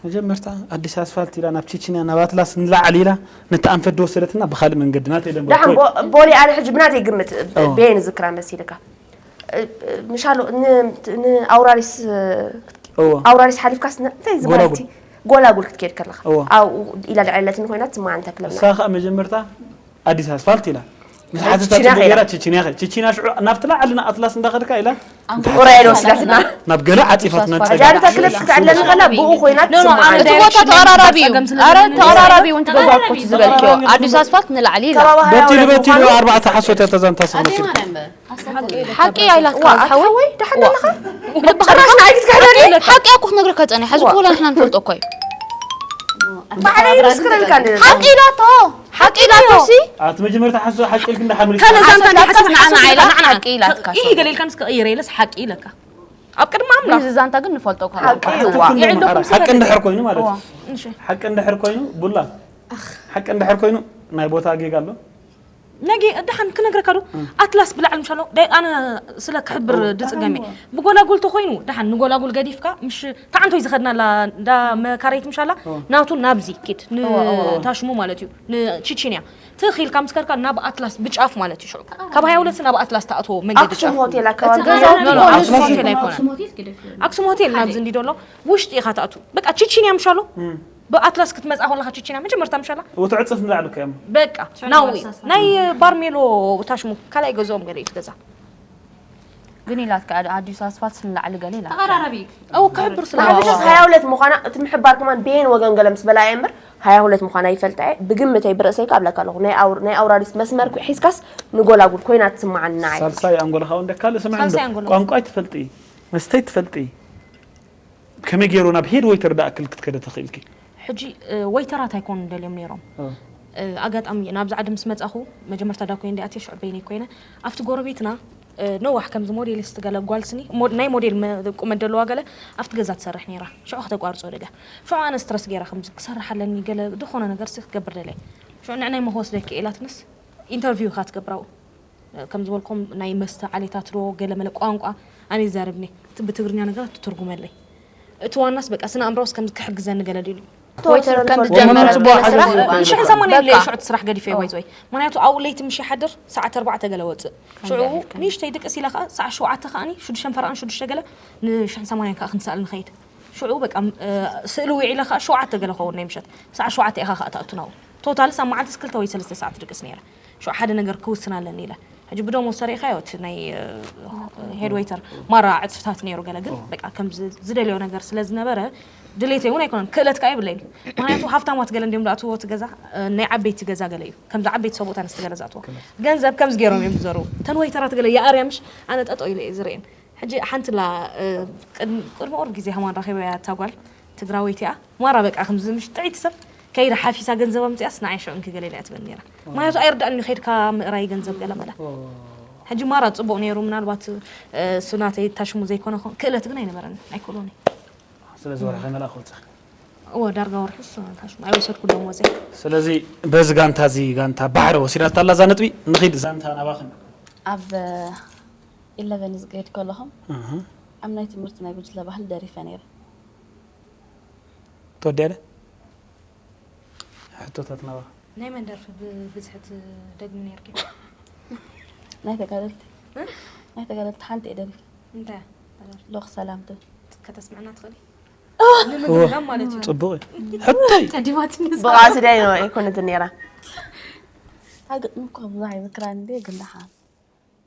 መጀመርታ ኣዲስ ኣስፋልት ኢላ ናብ ቺችንያ ናብ ኣትላስ ንላዕሊ ኢላ ነቲ ኣንፈት ዝወሰደትና ብካልእ መንገዲ ናተይ ደንበ ደሓን እኮ ቦ- ቦሌ ኣነ ሕጂ ብናተይ ግምት እዎ። ቤን ዝክራ መሲልካ ምሻሉ ን- ንኣውራሪስ እዎ ኣውራሪስ ሓሊፍካስ ን- እንታይ ዝበሃል ጎላጉል። እቲ ጎላጉል ክትከድ ከለካ እዎ። ኣብኡ ኢላ ልዕለትን ኮይና ትማ ኣንታ ክለብና እሳ ከዓ መጀመርታ ኣዲስ ኣስፋልት ኢላ ምስ ሓተታ ቺችንያ ጽቡቅ ከይዳ። ገይራ ቺችንያ ከ- ቺችንያ ሽዑ ናብቲ ላዕሊ ንኣትላስ እንዳኸድካ ኢላ ቁራይ ዶ ወሲዳትና ናብ ገለ ዓፂፋትና ኣስፋልት ሕጂ ኣንታ ክለብ ክትዕለኒ ከላ ብኡ ኮይና ኖ ኖ ትስምዓና ኣንቲ ቦታ ተቐራራቢ እዩ ኣረ ተቐራራቢ እውን ትገዛኩ እቲ ዝበልክዮ ኣዲስ ኣስፋልት ንላዕሊ ኢላ በቲ ልበቲ ኢሉ ኣርባዕተ ሓሶት እያ ተዛንታ ስለ ኣደይ መሲሉ ማርያም በ ኣስፋልት ሓቂ ኣይላትካ ሓወይ ዋ ሓወይ ደሓን ኣለኻ ጭራሽ ንዓይ ክትክሕደኒ ሓቂ ኣኩ ክነግረካ ፀኒሐ እዚ ኩላ ንሕና ንፈልጦ እኮ እዩ ባዕለይ ምስክረልካ ሓቂ ኢላቶ ሓቂ ኢላቶ ሲ ኣቲ መጀመርታ ሓሶ ሓቂ ኢልክ እንዳሓምሪ ካልእ ዛንታ ናይ ሓሰብ ንዓና ሓቂ ኢላ ኢላ ሓቂ ኢላትካ ይህ ገሌልካ ንስከ ቀይረ ኢለስ ሓቂ ኢለካ ኣብ ቅድሚ ኣምላኽ እዚ ዛንታ ግን ንፈልጦ እኮ ሓቂ እዩ። የዕለኩም ሓቂ እንድሕር ኮይኑ ማለት እዩ እሺ ሓቂ እንድሕር ኮይኑ ቡላ ሓቂ እንድሕር ኮይኑ ናይ ቦታ ጌጋ ኣሎ ነጊ ደሓን ክነግረካ ዶ? ኣትላስ ብላዕሊ ምሻሎ ዳይ ኣነ ስለ ክሕብር ድጽገሜ ብጎላጉል ተኮይኑ ደሓን ንጎላጉል ገዲፍካ ምሽ ታዓንቶይ ዝኸድናላ እንዳ መካረይት ምሻላ ናቱ ናብዚ ኪድ ንታሽሙ ማለት እዩ ንቺቺንያ ትኺልካ ምስ ከድካ ናብ ኣትላስ ብጫፍ ማለት እዩ ሽዑ ካብ ሃያ ሁለት ናብ ኣትላስ ተኣትዎ መንገዲ ኣክሱም ጫፍ ሆቴል ኣካባቢ እቲ ገዛ ኖ፣ ኖ፣ ኣክሱም ሆቴል ኣይኮነን ኣክሱም ሆቴል ግደፍ እዩ። ኣክሱም ሆቴል ናብዚ እንዲ ዶሎ ውሽጢ ኢኻ ትኣቱ በቃ ቺቺንያ ምሻሎ ብኣትላስ ክትመጽኣ ከለኻ ቺቺንያ መጀመርታ ምሻላ ወትዕጽፍ ንላዕሊ እኮ እዮም። በቃ ናዊ ናይ ባርሜሎ ታሽሙ ካልኣይ ገዝኦም ገለ እዩ እቲ ገዛ ግን ኢላትካ ኣዲሱ ኣስፋልት ንላዕሊ ገለ ኢላትካ ተቐራራቢ እዩ። ኣው ክሕብር ስለ ሓደ ሸስ ሃያ ሁለት ምዃና እቲ ምሕባር ከማን ብየን ወገን ገለ ምስ በላየ እምበር ሃያ ሁለት ምዃና ይፈልጣ እየ ብግምተይ ብርእሰይ ካብ ለካ ኣለኹ ናይ ኣውር- ናይ ኣውራሪስ መስመር ኩ- ሒዝካስ ንጎላጉል ኮይና ትስምዓኒ ንዓይ ሳልሳይ ኣንጎልኻ እውን ደካል ስምዕ ሳልሳይ ኣንጎል። ቋንቋ ትፈልጢ መስተይ ትፈልጢ ከመይ ገይሩ ናብ ሄድ ወይተር ደኣክል ክትከደ ተኽኢልኪ ሕጂ ወይተራት ኣይኮኑን ደልዮም ነይሮም ኣጋጣሚ ናብዚ ዓዲ ምስ መጻኹ መጀመርታ ዳኮይ እንዲ ኣትየ ሽዑ በይነይ ኮይነ ኣብቲ ጎረቤትና ነዋሕ ከምዚ ሞዴሊስት ገለ ጓልስኒ ናይ ሞዴል ቁመት ደለዋ ገለ ኣብቲ ገዛ ትሰርሕ ነይራ ሽዑ ከተቋርጾ ደልያ ሽዑ ኣነ ስትረስ ገይራ ከምዚ ክሰርሕ ኣለኒ ገለ ዝኾነ ነገር ሲ ክትገብር ደልየ ሽዑ ንዕናይ መክወስደኪ ኢላትንስ ኢንተርቪው ኢኻ ትገብራው ከም ዝበልኩም ናይ መስተ ዓሌታት ዶ ገለ መለ ቋንቋ ኣነ ይዛረብኒ እቲ ብትግርኛ ነገራት ትትርጉመለይ እቲ ዋናስ በቃ ስነ ኣእምሮስ ከም ክሕግዘኒ ገለ ድሉ ወይተር ከም ዝጀመረ ገለ ስራሕ ንሽሕን ሰማንያን ለየ ሽዑ እቲ ስራሕ ገዲፈ ወይ ወይ ምክንያቱ ኣብኡ ለይቲ ምሽ ሓድር ሰዓት ኣርባዕተ ገለ ወፅእ ሽዑ ንሽተይ ድቅስ ኢለ ከዓ ሰዓት ሸውዓተ ከዓኒ ሽዱሽተን ፈረቓን ሽዱሽተ ገለ ንሽሕን ሰማንያን ከዓ ክንሰኣል ንኸይድ ሽዑ በቃ ስእሊ ውዒለ ከዓ ሸውዓተ ገለ ኸውን ናይ ምሸት ሰዓት ሸውዓተ ኢኻ ከዓ ትኣቱ ናብኡ ቶታልስ ኣብ መዓልትስ ክልተ ወይ ሰለስተ ሰዓት ድቅስ ነይረ ሽዑ ሓደ ነገር ክውስን ኣለኒ ኢለ ሕጂ ብደሞዝ ተሪኢኻዮ እቲ ናይ ሄድ ዌይተር ማራ ዕፅፍታት ነይሩ ገለ ግን በቃ ከም ዝደልዮ ነገር ስለ ዝነበረ ድሌተይ እውን ኣይኮነን ክእለት ከዓ የብለይን ምክንያቱ ሃፍታማት ገለ እንዲዮም ዝኣትዎ እቲ ገዛ ናይ ዓበይቲ ገዛ ገለ እዩ ከምዚ ዓበይቲ ሰብኡት ኣንስቲ ገለ ዝኣትዎ ገንዘብ ከምዚ ገይሮም እዮም ዝዘርቡ እተን ዌይተራት ገለ የኣርያ ምሽ ኣነ ጠጠው ኢለ እየ ዝርእየን ሕጂ ሓንቲ ላ ቅድሚ ቁሩብ ግዜ ከማን ረኺበያ እታ ጓል ትግራወይቲ እያ ማራ በቃ ከምዚ ምሽ ጥዕይቲ ሰብ ከይዳ ሓፊሳ ገንዘብ ኣምፅያስ ንዓይ ሽዑ እንኪ ገለ ኢላ እያ ትብል ነይራ ምክንያቱ ኣይርዳእኒ ከይድካ ምእራይ ገንዘብ ገለ መለ ሕጂ ማራ ፅቡቅ ነይሩ ምናልባት እሱ ናተይ ታሽሙ ዘይኮነ ክእለት ግን ኣይነበረን ኣይክእሎን ስለዚ ወርሒ ከመልኣ ክወፅእ እዎ ዳርጋ ወርሒ ታሽሙ ኣይወሰድኩ ደሞዘይ ስለዚ በዚ ጋንታ እዚ ጋንታ ባሕሪ ወሲዳታ ኣላ እዛ ነጥቢ ንኺድ ዛንታ ናባኽን ኣብ ኢለቨን ዝገድ ከለኹም ኣብ ናይ ትምህርቲ ናይ ጉጅለ ባህሊ ደሪፈ ነይረ። ትወዲያ ዶ? ሕቶታት ናባኻ። ናይ መን ደርፊ ብብዝሒ ትደግሚ ነይርኪ? ናይ ተጋደልቲ ናይ ተጋደልቲ ሓንቲ እየ ደሪፈ። እንታይ እያ እታ ደርፊ? ሎኽ ሰላም ትብል። ከተስምዕና ትኽእሊ? ንምግምጋም ማለት እዩ። ጽቡቕ እዩ። ሕቶይ። ቀዲማትኒ እዛ። ብቓልሲ ዳይ ኣይኮነትን ነይራ። ኣግጥሚ እኮ ብዙሕ ኣይዝክራን እንድየ ግን ደሓን።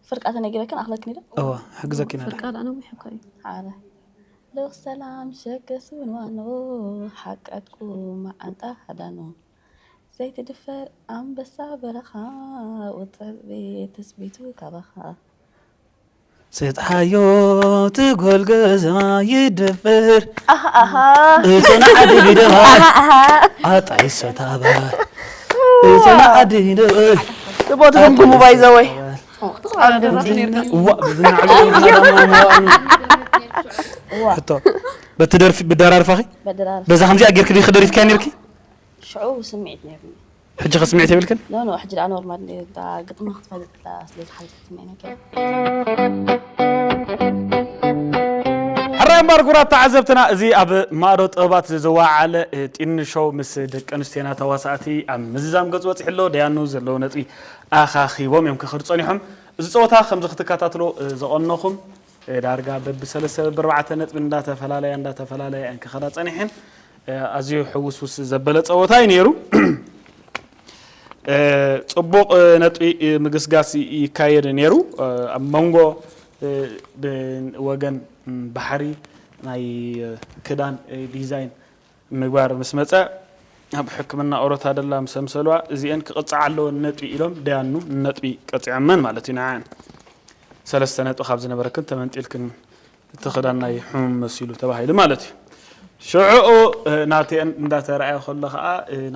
ፍርቃ ተነጊረክን ኣኽለክኒ ዶ? እዋ፣ ሕግዘኪ ኢና። ፍርቃ ደኣ ነዊሕ እኮ እዩ። ሓረ። ሎኽ ሰላም ሸገሱን ዋኖ ሓቀትኩ መዓንጣ ሃዳኖ ዘይትድፈር ኣንበሳ በረኻ ውፅዕ ቤት ትስቢቱ ካባኻ ሰጥሓዮ ትጎል ገዛ ይደፈር ኣሃ ኣሃ እተና ዓዲ ቢደባ ኣጣይ ሰታባ እተና ዓዲ ቢደባ ጽቡቅ ትግምግሙ ባይዘወይ እዋ ብዝናዕሉ ሕቶ በቲ ደርፊ ብደራርፋኺ በደራር በዛ ከምዚኣ ጌርክ ዲኺ ደሪፍካያ ነርኪ ሽዑ ስምዒት ነይሩኒ ሕጂ ከ ስምዒት የብልክን ኖ ኖ ሕጂ ደኣ ኖርማል እታ ግጥማ ክትፈልጥ እታ ስለ ዝሓለፈት ስምዒት ነይሩ ሕራይ እምበር ክቡራት ተዓዘብትና እዚ ኣብ ማእዶ ጥበባት ዝወዓለ ጢኒ ሾው ምስ ደቂ ኣንስትዮና ተዋሳእቲ ኣብ ምዝዛም ገጽ ወጺሑ ኣሎ ደያኑ ዘለዎ ነጥቢ ኣኻኺቦም እዮም ክኽር ጸኒሖም እዚ ጸወታ ከምዚ ክትከታትሎ ዘቐነኹም ዳርጋ በብሰለስተ በብኣርባዕተ ነጥቢ እንዳተፈላለያ እንዳተፈላለያ እየን ክኸዳ ጸኒሐን ኣዝዩ ሕውስውስ ዘበለ ጸወታ እዩ ነይሩ። ጽቡቕ ነጥቢ ምግስጋስ ይካየድ ነይሩ። ኣብ መንጎ ብወገን ባሕሪ ናይ ክዳን ዲዛይን ምግባር ምስ መጸ ኣብ ሕክምና ኦሮታ ደላ ምስ ኣምሰልዋ እዚኤን ክቕጻዓ ኣለወን ነጥቢ ኢሎም ደያኑ ነጥቢ ቀጺዖመን ማለት እዩ ንዓን ሰለስተ ነጥቢ ካብ ዝነበረክን ተመንጢልክን እቲ ክዳን ናይ ሕሙም መሲሉ ተባሂሉ ማለት እዩ ሽዑኡ ናተን እንዳተረኣየ ከሎ ከዓ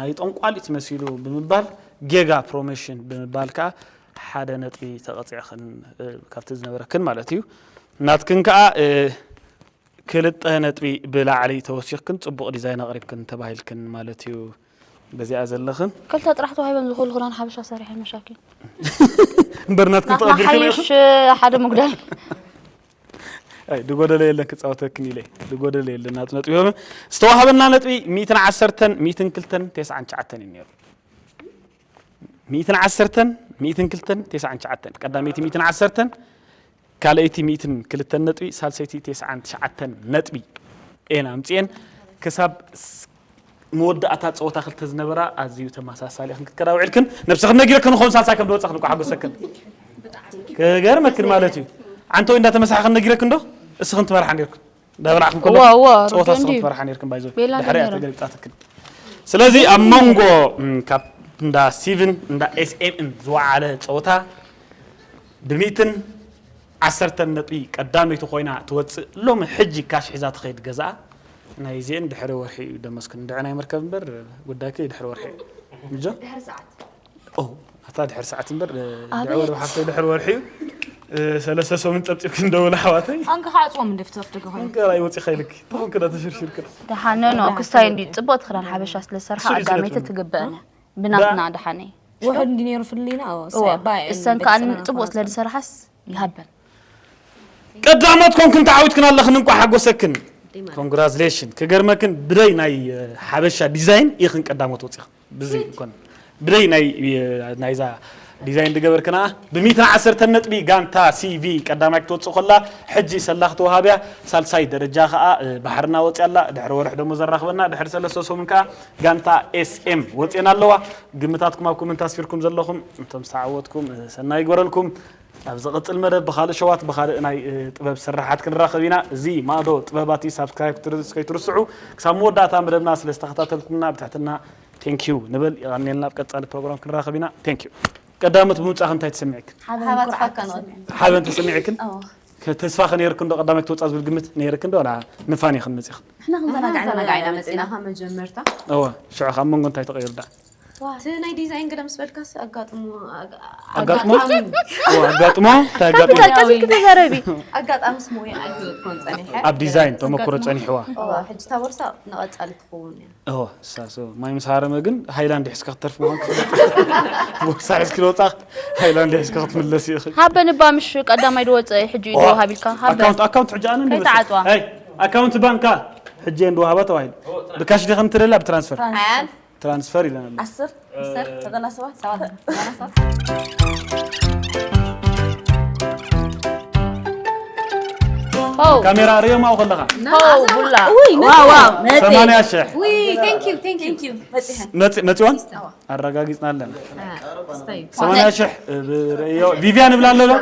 ናይ ጠንቋሊት መሲሉ ብምባል ጌጋ ፕሮሞሽን ብምባል ከዓ ሓደ ነጥቢ ተቐፂዕኽን ካብቲ ዝነበረክን ማለት እዩ ናትክን ከዓ ክልተ ነጥቢ ብላዕሊ ተወሲኽክን ፅቡቕ ዲዛይን ኣቕሪብክን ተባሂልክን ማለት እዩ በዚኣ ዘለኽን ክልተ ጥራሕ ተዋሂበን ዝኽእሉ ክዳን ሓበሻ ሰሪሐን መሻኪን። እምበር ናትክን ናትና ተቐቢልክን ሓይሽ ሓደ ምጉዳል። ኣይ ድጎደለ የለን ክጻወተክን ኢለ ድጎደለ የለን ናቱ ነጥቢ ሆም ዝተዋሃበና ነጥቢ ሚእትን ዓሰርተን ሚእትን ክልተን ተስዓን ትሽዓተን እዩ ነይሩ። ሚእትን ዓሰርተን ሚእትን ክልተን ተስዓን ትሽዓተን ቀዳመይቲ ሚእትን ዓሰርተን ካልኣይቲ ሚእትን ክልተን ነጥቢ ሳልሰይቲ ተስዓን ትሽዓተን ነጥቢ ኤን ኣምጽኤን ክሳብ ስ- መወዳእታ ጸወታ ክልተ ዝነበራ ኣዝዩ ተመሳሳሊ ክንክትከዳ ውዒልክን ነብስኽን ነጊረክን ንኸውን ሳልሳይ ከም ዝወጻኽን እኮ ሓጎሰክን ክገርመክን ማለት እዩ። ዓንተወይ እንዳተመሳሕኽን ነጊረክን ዶ እስኽን ትመርሓ ነርክን እንዳበላዕክን ከሎ እዋ፣ እዋ፣ ጸወታ ሩኪ እስኽን እንድዩ። ትመርሓ ነርክን ባይዞ ቤላ ድሕሪያ ነይሩ። ተገልብጣትክን። ስለዚ ኣብ መንጎ እም፣ ካብ እንዳ ሲቪን እንዳ ኤስኤምን ዝወዓለ ጸወታ ብሚእትን ዓሰርተን ነጥቢ ቀዳመይቲ ኮይና ትወፅእ። ሎሚ ሕጂ ካሽ ሒዛ ትኸይድ ገዛኣ ናይ ዜን ድሕሪ ወርሒ እዩ ደመስክን ድዕና ይመርከብ እምበር ጉዳይከ ድሕሪ ወርሒ እዩ። ምጆ ድሕሪ ሰዓት ኦ ኣታ ድሕሪ ሰዓት እምበር ኣቤት። ድዕወ ሓፍተይ ድሕሪ ወርሒ እዩ። ሰለስተ ሰሙን ፀብፂብክን ደውል ኣሕዋተይ ኣንካ ክዓፅዎም እንደ ፍትወፍ ደገ ኮይኑ እንቀራይ ወፂኻ ኢልክ ትኾንክ ዳ ተሽርሽርክ ደሓነ ኖ ክስታይ እንዲ ጽቡቅ ክዳን ሓበሻ ስለ ዝሰርሓ ስሪ ኣዳመይቲ ስለት ትግበአነ ብናትና ደሓነይ። ውሕድ እንዲ ነይሩ ፍልይና እዋ እሰን ከዓ ጽቡቅ ስለ ዝሰርሓስ ይሃበን። ቀዳሞት ኮንክን ተዓዊትክን ኣለኽን እንኳ ሓጎሰክን። ኮንግራዝሌሽን ክገርመክን ብደይ ናይ ሓበሻ ዲዛይን ኢኽን ቀዳሞት ወፂኽን ብዚ ኮን ብደይ ናይ ናይዛ ዲዛይን ዝገበርክና ብሚእትን ዓሰርተን ነጥቢ ጋንታ ሲቪ ቀዳማይ ክትወፅእ ከላ ሕጂ ሰላ ክትወሃብያ ሳልሳይ ደረጃ ከዓ ባሕርና ወፅያ ኣላ። ድሕሪ ወርሒ ደሞ ዘራኽበና ድሕሪ ሰለስተ ሰሙን ከዓ ጋንታ ኤስኤም ወፅየን ኣለዋ። ግምታትኩም ኣብ ኮመንት ኣስፊርኩም ዘለኹም እንቶም ዝተዓወትኩም ሰናይ ይግበረልኩም። ኣብ ዝቕጽል መደብ ብኻልእ ሸዋት ብኻልእ ናይ ጥበብ ስርሓት ክንራኸብ ኢና። እዚ ማእዶ ጥበባት እዩ። ሳብስክራይብ ክትር- ከይትርስዑ። ክሳብ መወዳእታ መደብና ስለ ዝተኸታተልኩምና ብትሕትና ቴንኪዩ ንብል። ይቐንየልና። ኣብ ቀጻሊ ፕሮግራም ክንራኸብ ኢና። ቴንኪዩ። ቀዳመት ብምውጻእኺ እንታይ ተሰሚዕክን? ሓበን ኩርዓት ተሰሚዕ ሓበን ተሰሚዕክን? ኣዎ። ከ- ተስፋ ከ ነይርክን ዶ ቀዳማይ ክትወጻ ዝብል ግምት ነይርክን ዶ ዋላ ንፋን ኢኽን መጺኽን? ንሕና ክንዘናጋዕ ኢና ክንዘናጋዕ ኢና መጺና መጺና። ካብ መጀመርታ እወ ሽዑ ካብ መንጎ እንታይ ተቐይሩ ደኣ? እቲ ናይ ዲዛይን ገለ ምስ በልካስ ኣጋጥሞ ኣጋ- ኣጋጥሞ? ኣጋጣሚ። እወ ኣጋጥሞ እንታይ ኣጋጥሞ? ካፒታል ቀሲልኪ ተዛረቢ። ኣጋጣሚ ስሞየ ኣይፈለጥኩን ጸኒሐ ኣብ ዲዛይን ተመክሮ ጸኒሕዋ። እዋ፣ ሕጂ እታ ቦርሳ ንቐጻሊ ትኸውን እያ። እወ እሳ so ማይ ምስ ሃረመ ግን ሃይላንድ ሒዝካ ክትተርፍ ምዃን ክፍለጥ። ቦርሳ ሒዝኪ ዝወጻ ሃይላንድ ሒዝካ ክትምለስ ኢኺ። ሃበን እባ ምሽ ቀዳማይ ድወፀ ሕጂ ኢሉ ሃቢልካ ሃበን። ኣካውንት ኣካውንት ሕጂ ኣነ እንደ ከይተዓጽዋ። ኣይ ኣካውንት ባንካ ሕጂ እንደ ሃባ ተባሂሉ። ብካሽ ዲኻ ትደላ ብትራንስፈር? ሓያል ትራንስፈር ኢለና ኣሎ። ዓስር ዓስር ዘጠና ሰባት ሰባት ሆው ካሜራ ርዮማ ከለኻ ሆው ቡላ። ውይ ሰማንያ ሽሕ ውይ thank you thank you መጺሐ መጽ- መጽዋን ኣረጋጊጽና ኣለና። ሰማንያ ሽሕ ብርእዮ ቪቪያን ይብላ ኣለሎ።